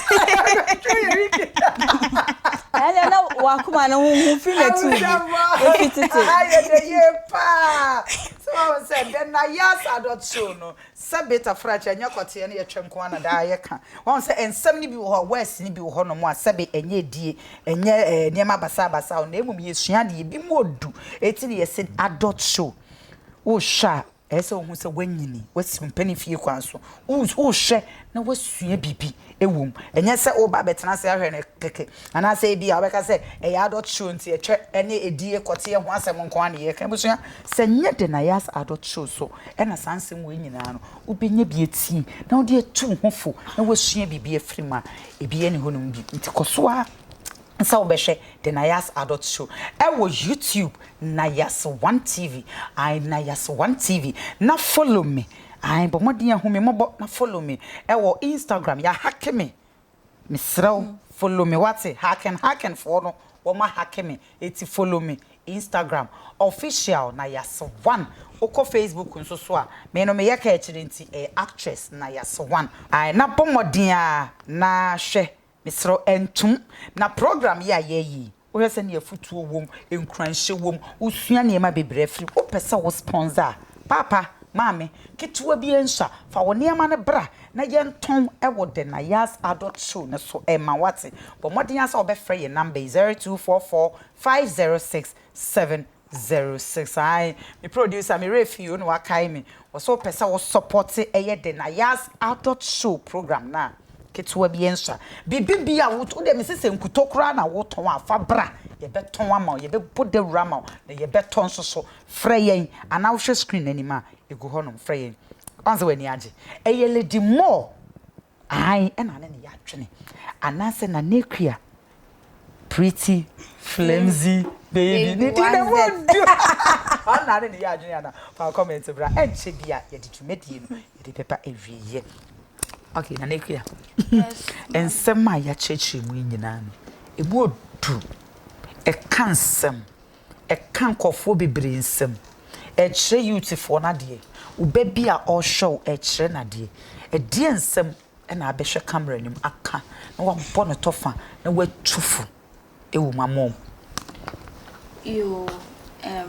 Ɛnna na wakoma no ho ho fi na tu bi efi tete. Ayɛ dɛ yie paa. Sɛ wahu sɛ the Nayas Adult Show no Sɛ beta frakye ɛnyɛ kɔteɛ ne yɛtwɛ nko ara na daa yɛka. Wahu sɛ nsɛm no bi wɔ hɔ a, words no bi wɔ hɔnom a sɛbe ɛnyɛ adie, ɛnyɛ eh, nneɛma basabasa o, na mmom yɛsua adeɛ, ebi mu ɔdu. Eti na yɛse adult show. Wohwɛ a, ɛyɛ sɛ wohu sɛ woanyini, woasi wo mpanin fie kwan so. Wohwɛ na woasua biribi wɔ mu. Ɛnyɛ sɛ woreba abɛtena ase ahwɛ no kɛkɛ, anaasɛ ebia wobɛka sɛ ɛyɛ adult show nti ɛtwɛ ne ɛdie kɔteɛ ho asɛm nko ara na yɛreka. Abusua, sɛ nyɛ de na yɛas adult show so na saa nsɛm wei nyinaa no, wobɛnya bi atie na wode atu wo ho fo na woasua biribi afiri mu a, ebi nni hɔnom bi. Nti kɔ so ara sɛ wobɛhwɛ The Nayas Adult Show ɛwɔ YouTube, Nayas One TV, ae, Nayas One TV, na follow me, ae, bɔ mmɔden ahu me mmɔbɔ na follow me ɛwɔ Instagram, yɛahake me, mesrɛ wo, follow me, wate, hacking hacking foɔ no, wɔn ahake me, eti follow me, Instagram, official Nayas One, wokɔ Facebook nso so a, me no meyɛ ka akyire nti, ɛyɛ actress Nayas One, ae, na bɔ mmɔden ara na hwɛ Mesrɛ wo, ɛntom. Na program yi a yɛreyɛ yi, wohwɛ sɛnea afutuo wom, nkuranhyɛ wom, wosua nneɛma bebree afiri mu. Wopɛ sɛ wo sponsor a, paapa, maame, ketewa bi nso a, fa wo nneɛma no bra na yɛntɔn wɔ The Nayas Adult Show no so mma woate. Bɔ mmɔden ara sɛ wobɛfrɛ yɛn number yi, 0244 506 7 06 ae me producer me werɛ fii o na wakae me ɔsɛ wopɛ sɛ wo support ɛyɛ den Ayaz adult show program no a ketewa bi ɛnsua biribi bi a wo deɛ mese sɛ nkuto koraa na wotɔn a fa bra yɛbɛtɔn ama wo yɛbɛbɔ dawuro ama wo na yɛbɛtɔ nso so frɛ yɛn anaa wohwɛ screen no anim a ɛgu hɔnom frɛ yɛn ɔn sɛ w'ani agye ɛyɛ Lady Moore Ae ɛna ne ne yɛ adwene anaasɛ Nana Akua pretty flimsy baby ne din na mu du ɔna ne ne yɛ adwene ana fa comment bra ɛnkyɛ bi a yɛde dwumadie no yɛde bɛba awieɛ okay Nana Akua nsɛm a yɛakyerɛkyerɛ mu yi nyinaa no ɛmu odu ɛka nsɛm Ɛka nkurɔfoɔ bebree nsam. Ɛkyerɛ youthfoɔ no adeɛ. Wo ba bi a ɔrehwɛ wo, ɛkyerɛ no adeɛ. Ɛdeɛn nsɛm na abɛhwɛ camera no mu aka na wabɔ no tɔfa na watu fo wɔ mu ama wɔn? Yoo ehm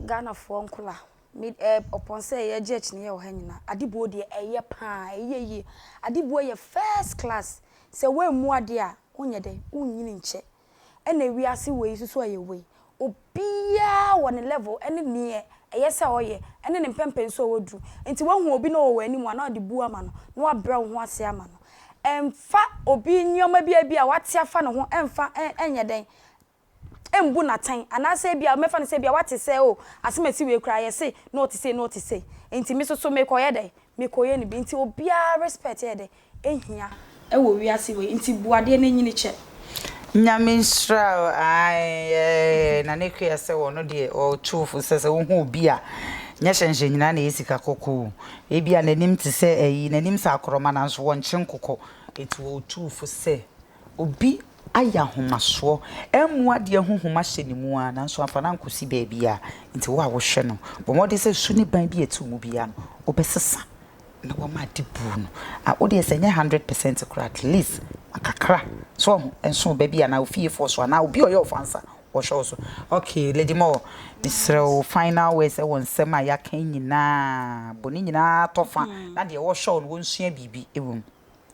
Ghanafoɔ nkola me eh ɔpɔn sɛ yɛgye akyinnyeɛ wɔ ha nyinaa adebuo deɛ ɛyɛ paa ɛyɛ yie adebuo yɛ first class sɛ woammu adeɛ a wonyɛ dɛn wonnyini nkyɛ Ɛna wiase wei nso so a yɛwɔ yi, obiara wɔ ne level ɛne neɛ ɛyɛ sɛ ɔyɛ ɛne ne mpɛmpɛnsoɔ a waduru. Nti wahu obi na ɔwɔ w'anim a na ɔde buo ama no, na wabrɛ wo ho ase ama no. Ɛmfa obi nnoɔma bi a ebia wate afa ne ho ɛmfa ɛnyɛ dɛn. mbu no atɛn anaasɛ ebia mɛfa no sɛ ebia wate sɛ oh asɛm a ɛsi wei koraa yɛse na ɔte sei na ɔte sei nti me nso so mekɔyɛ dɛn mekɔyɛ no bi nti obiara respect yɛ dɛn ehia wɔ wiase wei nti bu adeɛ na nyini kyɛ. Nyame nhyira wo ae eh Nana Akua sɛ ɔno deɛ ɔtu fo sɛ sɛ wohu obi a nyɛ hyɛnhyɛn nyinaa na ɛyɛ sika kɔkɔɔ o ebia n'anim te sɛ ayi n'anim sɛ akorɔma nanso wɔnkye nkokɔ enti ɔtu fo sɛ obi ayɛ ahomasoɔ ammu adeɛ ho homa hyɛ ne mu ara nanso amfa no ankɔsi baabiara nti wo a wohwɛ no bɔ mmɔden sɛ su ne ban bi a ɛte wo mu biara no wobɛsesa na wama ade buu no a wo deɛ sɛ ɛnyɛ 100% koraa at least ma kakra so wahu ɛnso wo ba bi anaa wo fiefoɔ so anaa obi a ɔyɛ wo fansa ɔhwɛ wo so okay Lady Moore mesrɛ wo final words ɛwɔ nsɛm a yɛaka yi nyinaa bɔ ne nyinaa tɔ fa na deɛ ɔhwɛ wo no wɔnsua biribi ɛwɔ mu.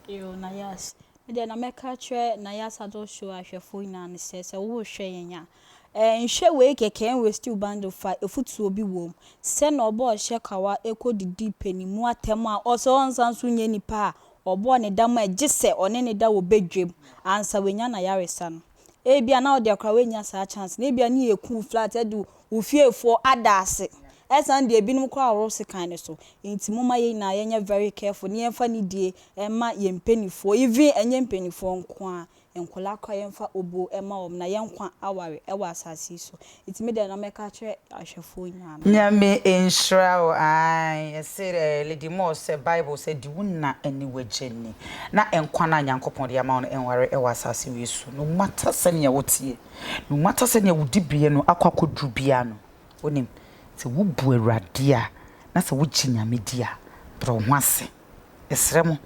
Yoo Nayas, me deɛ na mɛka akyerɛ Nayas Adult Show ahwɛfoɔ nyinaa ne sɛ, sɛ worehwɛ yɛn a, Nhwɛ wei kɛkɛ nwe stew bundle fa afutuo bi wom sɛ na ɔbɔɔ hyɛ kawa ɛkɔ didi pɛ ne mu atɛm a ɔsɛ ɔnsan nso nyɛ nipa a ɔbɔɔ ne dam a gyesɛ ɔne ne da wɔ badwam ansa wanya n'ayaresa no ebia na wodeɛ koraa woannya saa chance no ebia ne yɛku wo flat de wo fiefoɔ ada ase ɛsan deɛ ebinom koraa woro sekan no so nti momma yɛn nyinaa yɛnyɛ very careful ne yɛmfa nidie mma yɛn mpaninfoɔ even ɛnyɛ mpaninfoɔ nko ara Nkwadaa koraa yɛmfa obuo mma wɔn na yɛn nkwa aware wɔ asase yi so. Nti me deɛ na mɛka akyerɛ ahwɛfoɔ nyinaa no. Nyame nhyira wo ae yɛse eh Lady Moore sɛ bible sɛ di wo na ne w'agya ni na nkwa no a Nyankopɔn de ama wo no nware wɔ asase wei so no matter sɛnea woteɛ no matter sɛnea wo dibeɛ no akɔ akɔduru biara no wonim sɛ wobu Awurade a na sɛ wogye Nyame di a brɛ wo ho ase Mesrɛ mo,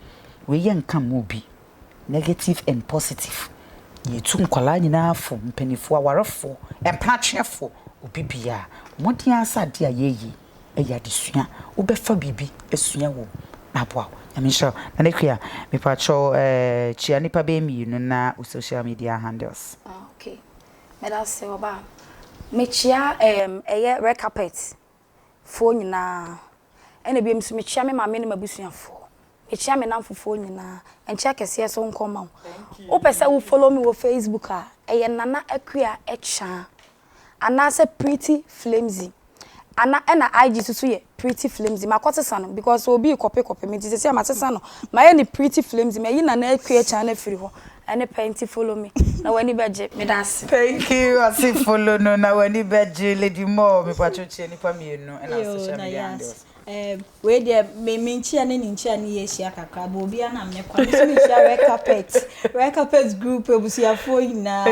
wei yɛ nka mma obi, negative and positive, yɛtu nkwadaa nyinaa fo, mpaninfoɔ, awarefoɔ, mpenatweɛfoɔ, obi biara, mmɔden ara sɛ adeɛ a yɛreyɛ yi ɛyɛ adesua, wobɛfa biribi asua wɔ mu na aboa wo. Nyame nhyira wo. Nana Akua, mepakyɛw eh, kyia nnipa bɛyɛ mmienu na wo social media handles. Ah ok, medase ɔbaa. Mekyia ehm ɛyɛ red carpet foɔ nyinaa. Ɛna biom nso mekyia me maame ne m'abusuafoɔ. Mekyia me namfofoɔ nyinaa. Nkyia kɛseɛ nso nkɔ mma wo. Wopɛ sɛ wo follow me wɔ Facebook a, ɛyɛ Nana Akua Akyaa anaasɛ Pretty Flimsy. Ana ɛna IG nso so yɛ Pretty Flimsy. Makɔsesa no because obi rekɔpe kɔpe me nti seesei a masesa no. Mayɛ no Pretty Flimsy. Mayi Nana Akua Akyaa no afiri hɔ. Ɛne pɛ nti follow me na w'ani bɛgye. Meda ase. Thank you ɔse follow no na w'ani bɛgye Lady Moore mepakyɛw kyia nipa mienu ɛna Yoo social na media yes handles. eh, wei deɛ me me nkyia ne ne nkyia ne yɛ ahyia kakra but obiara na me kɔ me nso mekyia red carpet red carpet group abusuafoɔ nyinaa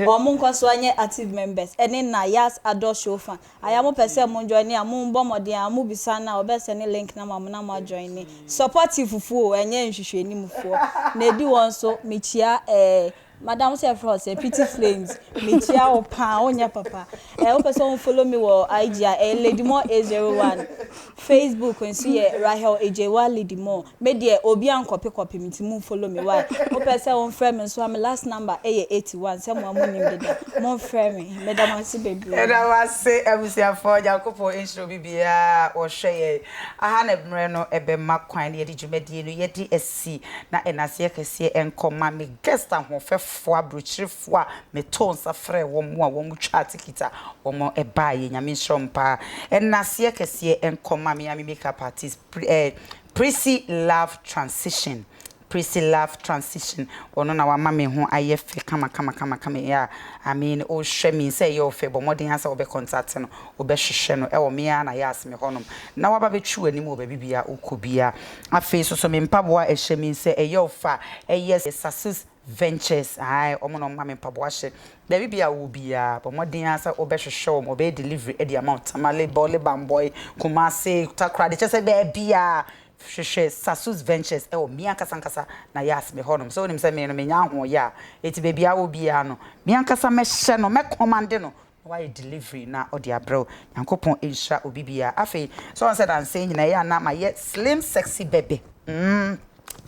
wɔn nkɔ so anyɛ active members ɛne na yas adɔ show fan Aya mo pɛ sɛ mo joine a mo bɔ mmɔden a mo bisa no a ɔbɛ sɛne link no ama mo na mo a joine. Supportive foɔ o ɛnyɛ nhwehwɛnim foɔ. Na ɛdi hɔ nso me kyia eh madam wo sɛ yɛfrɛ wo sɛ Pretty Flames me kyia wo paa wo nyɛ papa. Eh wo pɛ sɛ wo follow me wɔ IG a ɛyɛ Ladymore 801 Facebook nso yɛ Rahel Agyeiwaa Ladymore. Me deɛ obi ankɔpe kɔpe me nti mo follow me why wo pɛ sɛ wo nfrɛ me nso a me last number ɛyɛ 81 sɛ moa mo nim deda mo nfrɛ me meda mo ase bebree. Yɛda mo ase abusuafoɔ Nyankopɔn nhyira obi biara a ɔhwɛ yɛn. Aha na mmerɛ no bɛma kwan na yɛde dwumadie no yɛde asi na ɛnaseɛ kɛseɛ nkɔ ma me guest ahoɔfɛfoɔ abrokyirefoɔ a metoo nsa frɛɛ wɔn a wɔn twaa tikit a wɔn baeɛ Nyame nhyira wɔn paa. Ɛnaseɛ kɛseɛ nkɔ ma me a me makeup artist eh, Prissy Love Transition, Prissy Love Transition, ɔno na wama me ho ayɛ fɛ kama kama kama kama yi a, I mean wohwɛ me sɛ ɛyɛ wo fɛ, bɔ mmɔden ara sɛ wobɛ contact no, wobɛhwehwɛ no ɛwɔ me ara na yɛ ase me hɔnom na waba bɛtwi w'anim wɔ baabi biara wokɔ biara. Afei nso so me mpaboa a ɛhyɛ me sɛ ɛyɛ wo fɛ a, ɛyɛ Sasus Ventures ae wɔn na wɔma me mpaboa hyɛ. Baabi biara a wowɔ biara, bɔ mmɔden ara sɛ wobɛhwehwɛ wɔn, wɔbɛyɛ delivery de ama wo. Tamale, Bole, Bamboi, Kumasi, Takoradi, kyerɛ sɛ baabiara hwehwɛ Sasus Ventures wɔ me ankasa ankasa na yas me hɔnom. Sɛ wonim sɛ me no menya ahoɔyɛ a, enti baabi a wowɔ biara no, me ankasa mɛhyɛ no, mɛkɔmande no na wayɛ delivery na ɔde abrɛ wo. Nyankopɔn nhyira obi biara. Afei, sɛ woahu sɛ nansa yi nyinaa ɛyɛ a na mayɛ slim sexy baby. Mm.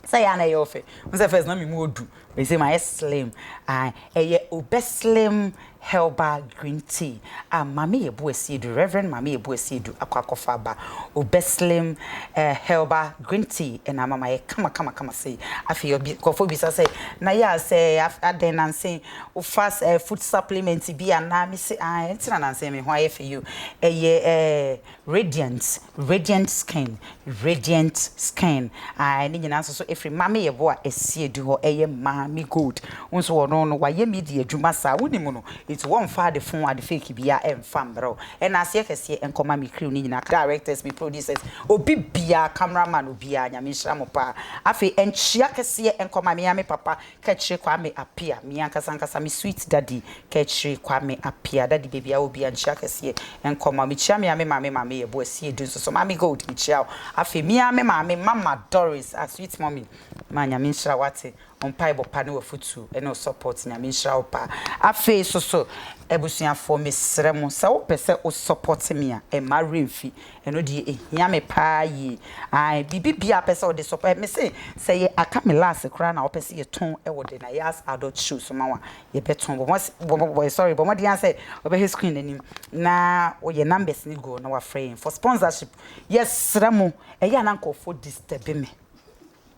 Sɛ ɛyɛ a na ɛyɛ wo fɛ. Wohu sɛ first na me mu odu, but seesei mayɛ slim. Ae, ɛyɛ Obeslim. Herbal Green Tea a Maame Yeboah Asiedu, Rev. Maame Yeboah Asiedu akɔ akɔfa aba. Obeslim Herbal Green Tea na ama mayɛ kama kama kama sei. Afei obi nkurɔfoɔ bisa sɛ, na yɛ a sɛ adɛn nansa yi wofa food supplement bi anaa? Mese ae, ɛnti na nansa yi me ho ayɛ fɛ yi o. Ɛyɛ Radiant, radiant skin, radiant skin ae ne nyinaa nso so ɛfiri Maame Yeboah Asiedu hɔ ɛyɛ Maame Gold wo nso ɔno no wayɛ media adwuma saa wonim no nti wɔmfa ade fon ade fake biara ɛmfa mmerɛ wo ɛna aseɛ kɛseɛ ɛnkɔma me crew no nyinaa directors me producers obi biara camera man obiara Nyame nhyira mo paa afei ɛnkyea kɛseɛ ɛnkɔma me ara me papa Kɛkyere Kwame Appiah, me ankasa ankasa me sweet daddy Kɛkyere Kwame Appiah, daddy baabi a wɔ biara nkyia kɛseɛ nkɔ ma wo, mekyia me ara me maame Maame Yɛbo Asiedu nso so, Maame Gold mekyia wo, afei me ara me maame Mama Doris, ah sweet mummy, ma Nyame nhyira wo wate, wo mpaebɔ pa ne w'afotuo ne wo support Nyame nhyira wo paa, afei nso so abusuafoɔ mesrɛ mo sɛ wopɛ sɛ wo support me a mma werɛ mfi Ɛno deɛ ɛhia me paa yie. Ae biribi biaa pɛ sɛ wode sɔ me se sɛ yɛ aka me last koraa na wopɛ sɛ yɛtɔn wɔ the Nayas adult show so ma wo a yɛbɛtɔn bɔ sorry bɔ mmɔden ara sɛ wobɛhwɛ screen no anim na woyɛ numbers no gu hɔ na wafrɛ yɛn for sponsorship yɛsrɛ mo ɛyɛ a na nkurɔfoɔ disturb me.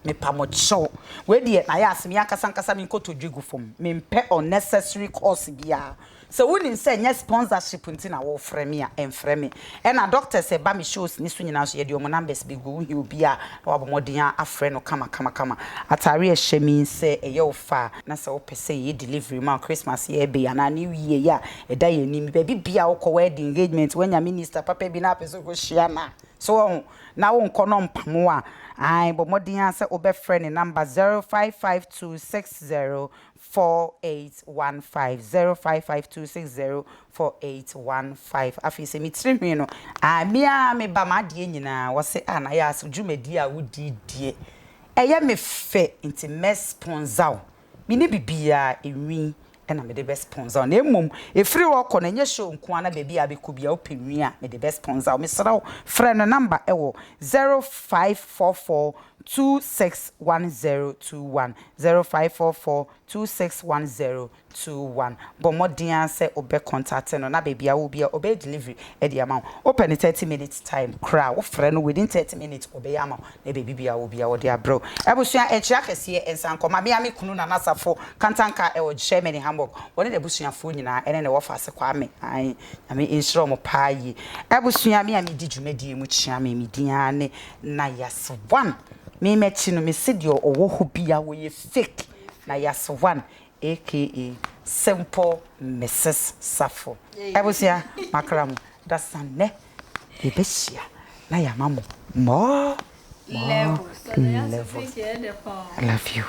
Mepa mo kyɛw. Wei deɛ na ayɛ ase me ankasa ankasa me nkotodwe gu fam. Mempɛ unnecessary calls biara. Sɛ wonim sɛ ɛnyɛ sponsorship nti na worefrɛ me a, mfrɛ me. Ɛna doctors a ɛba me shows no so nyinaa nso yɛde wɔn numbers bɛgu. Wohia obi a, na wabɔ mmɔden afrɛ no kama kama kama. Ataare a ɛhyɛ me yi sɛ ɛyɛ wo fɛ a, na sɛ wopɛ sɛ yɛyɛ delivery ma wo Christmas yi a ɛreba yi anaa New Year yi a ɛda yɛn anim yi, baabi biara a wokɔ, wedding, engagement, woanya minister papa bi na wopɛ sɛ wokɔhyia no a, So woahu? Na wonkɔ na ɔmpam wo a, ae, bɔ mmɔden ara sɛ wobɛfrɛ ne namba 0552604815, 0552604815. Afei sɛ me tiri hwi no, ae, me ara meba m'adeɛ nyinaa, wɔse, ah, na yɛ aso dwumadie a wodi deɛ, ɛyɛ me fɛ, nti mɛ sponsor wo. Menni biribiara, enwi na mede bɛ sponsor wo. Na mmom ɛfiri hɔ kɔ no ɛnyɛ show nko ara na baabi a wobɛkɔ biara wopɛ nwi a mede bɛ sponsor wo. Mesrɛ wo frɛ no number ɛwɔ 0544 261021, 0544 2610 21. Bɔ mmɔden ara sɛ wobɛ contact no na baabi a wowɔ biara ɔbɛyɛ delivery de ama wo. Wopɛ no 30 minutes time koraa a, wofrɛ no within 30 minutes ɔbɛyɛ ama wo na baabi biara wowɔ biara wɔde abrɛ wo. Abusua nkyea kɛseɛ nsa nkɔ ma me ara me kunu Nana Safo Kantanka wɔ Germany Hamburg. Ɔne n'abusuafoɔ nyinaa ɛne ne wɔfaase Kwame ae Nyame nhyira wɔn paa yie. Abusua me a medi dwumadie mu kyea me, me din ara ne Nayas One. Me m'akyi no mese deɛ ɔwɔ hɔ biara wɔyɛ fake. Nayas One aka Simple Mrs Safo. Abusua makra mo dasannɛ yɛbɛhyia na yɛama mo more more levels. I love you.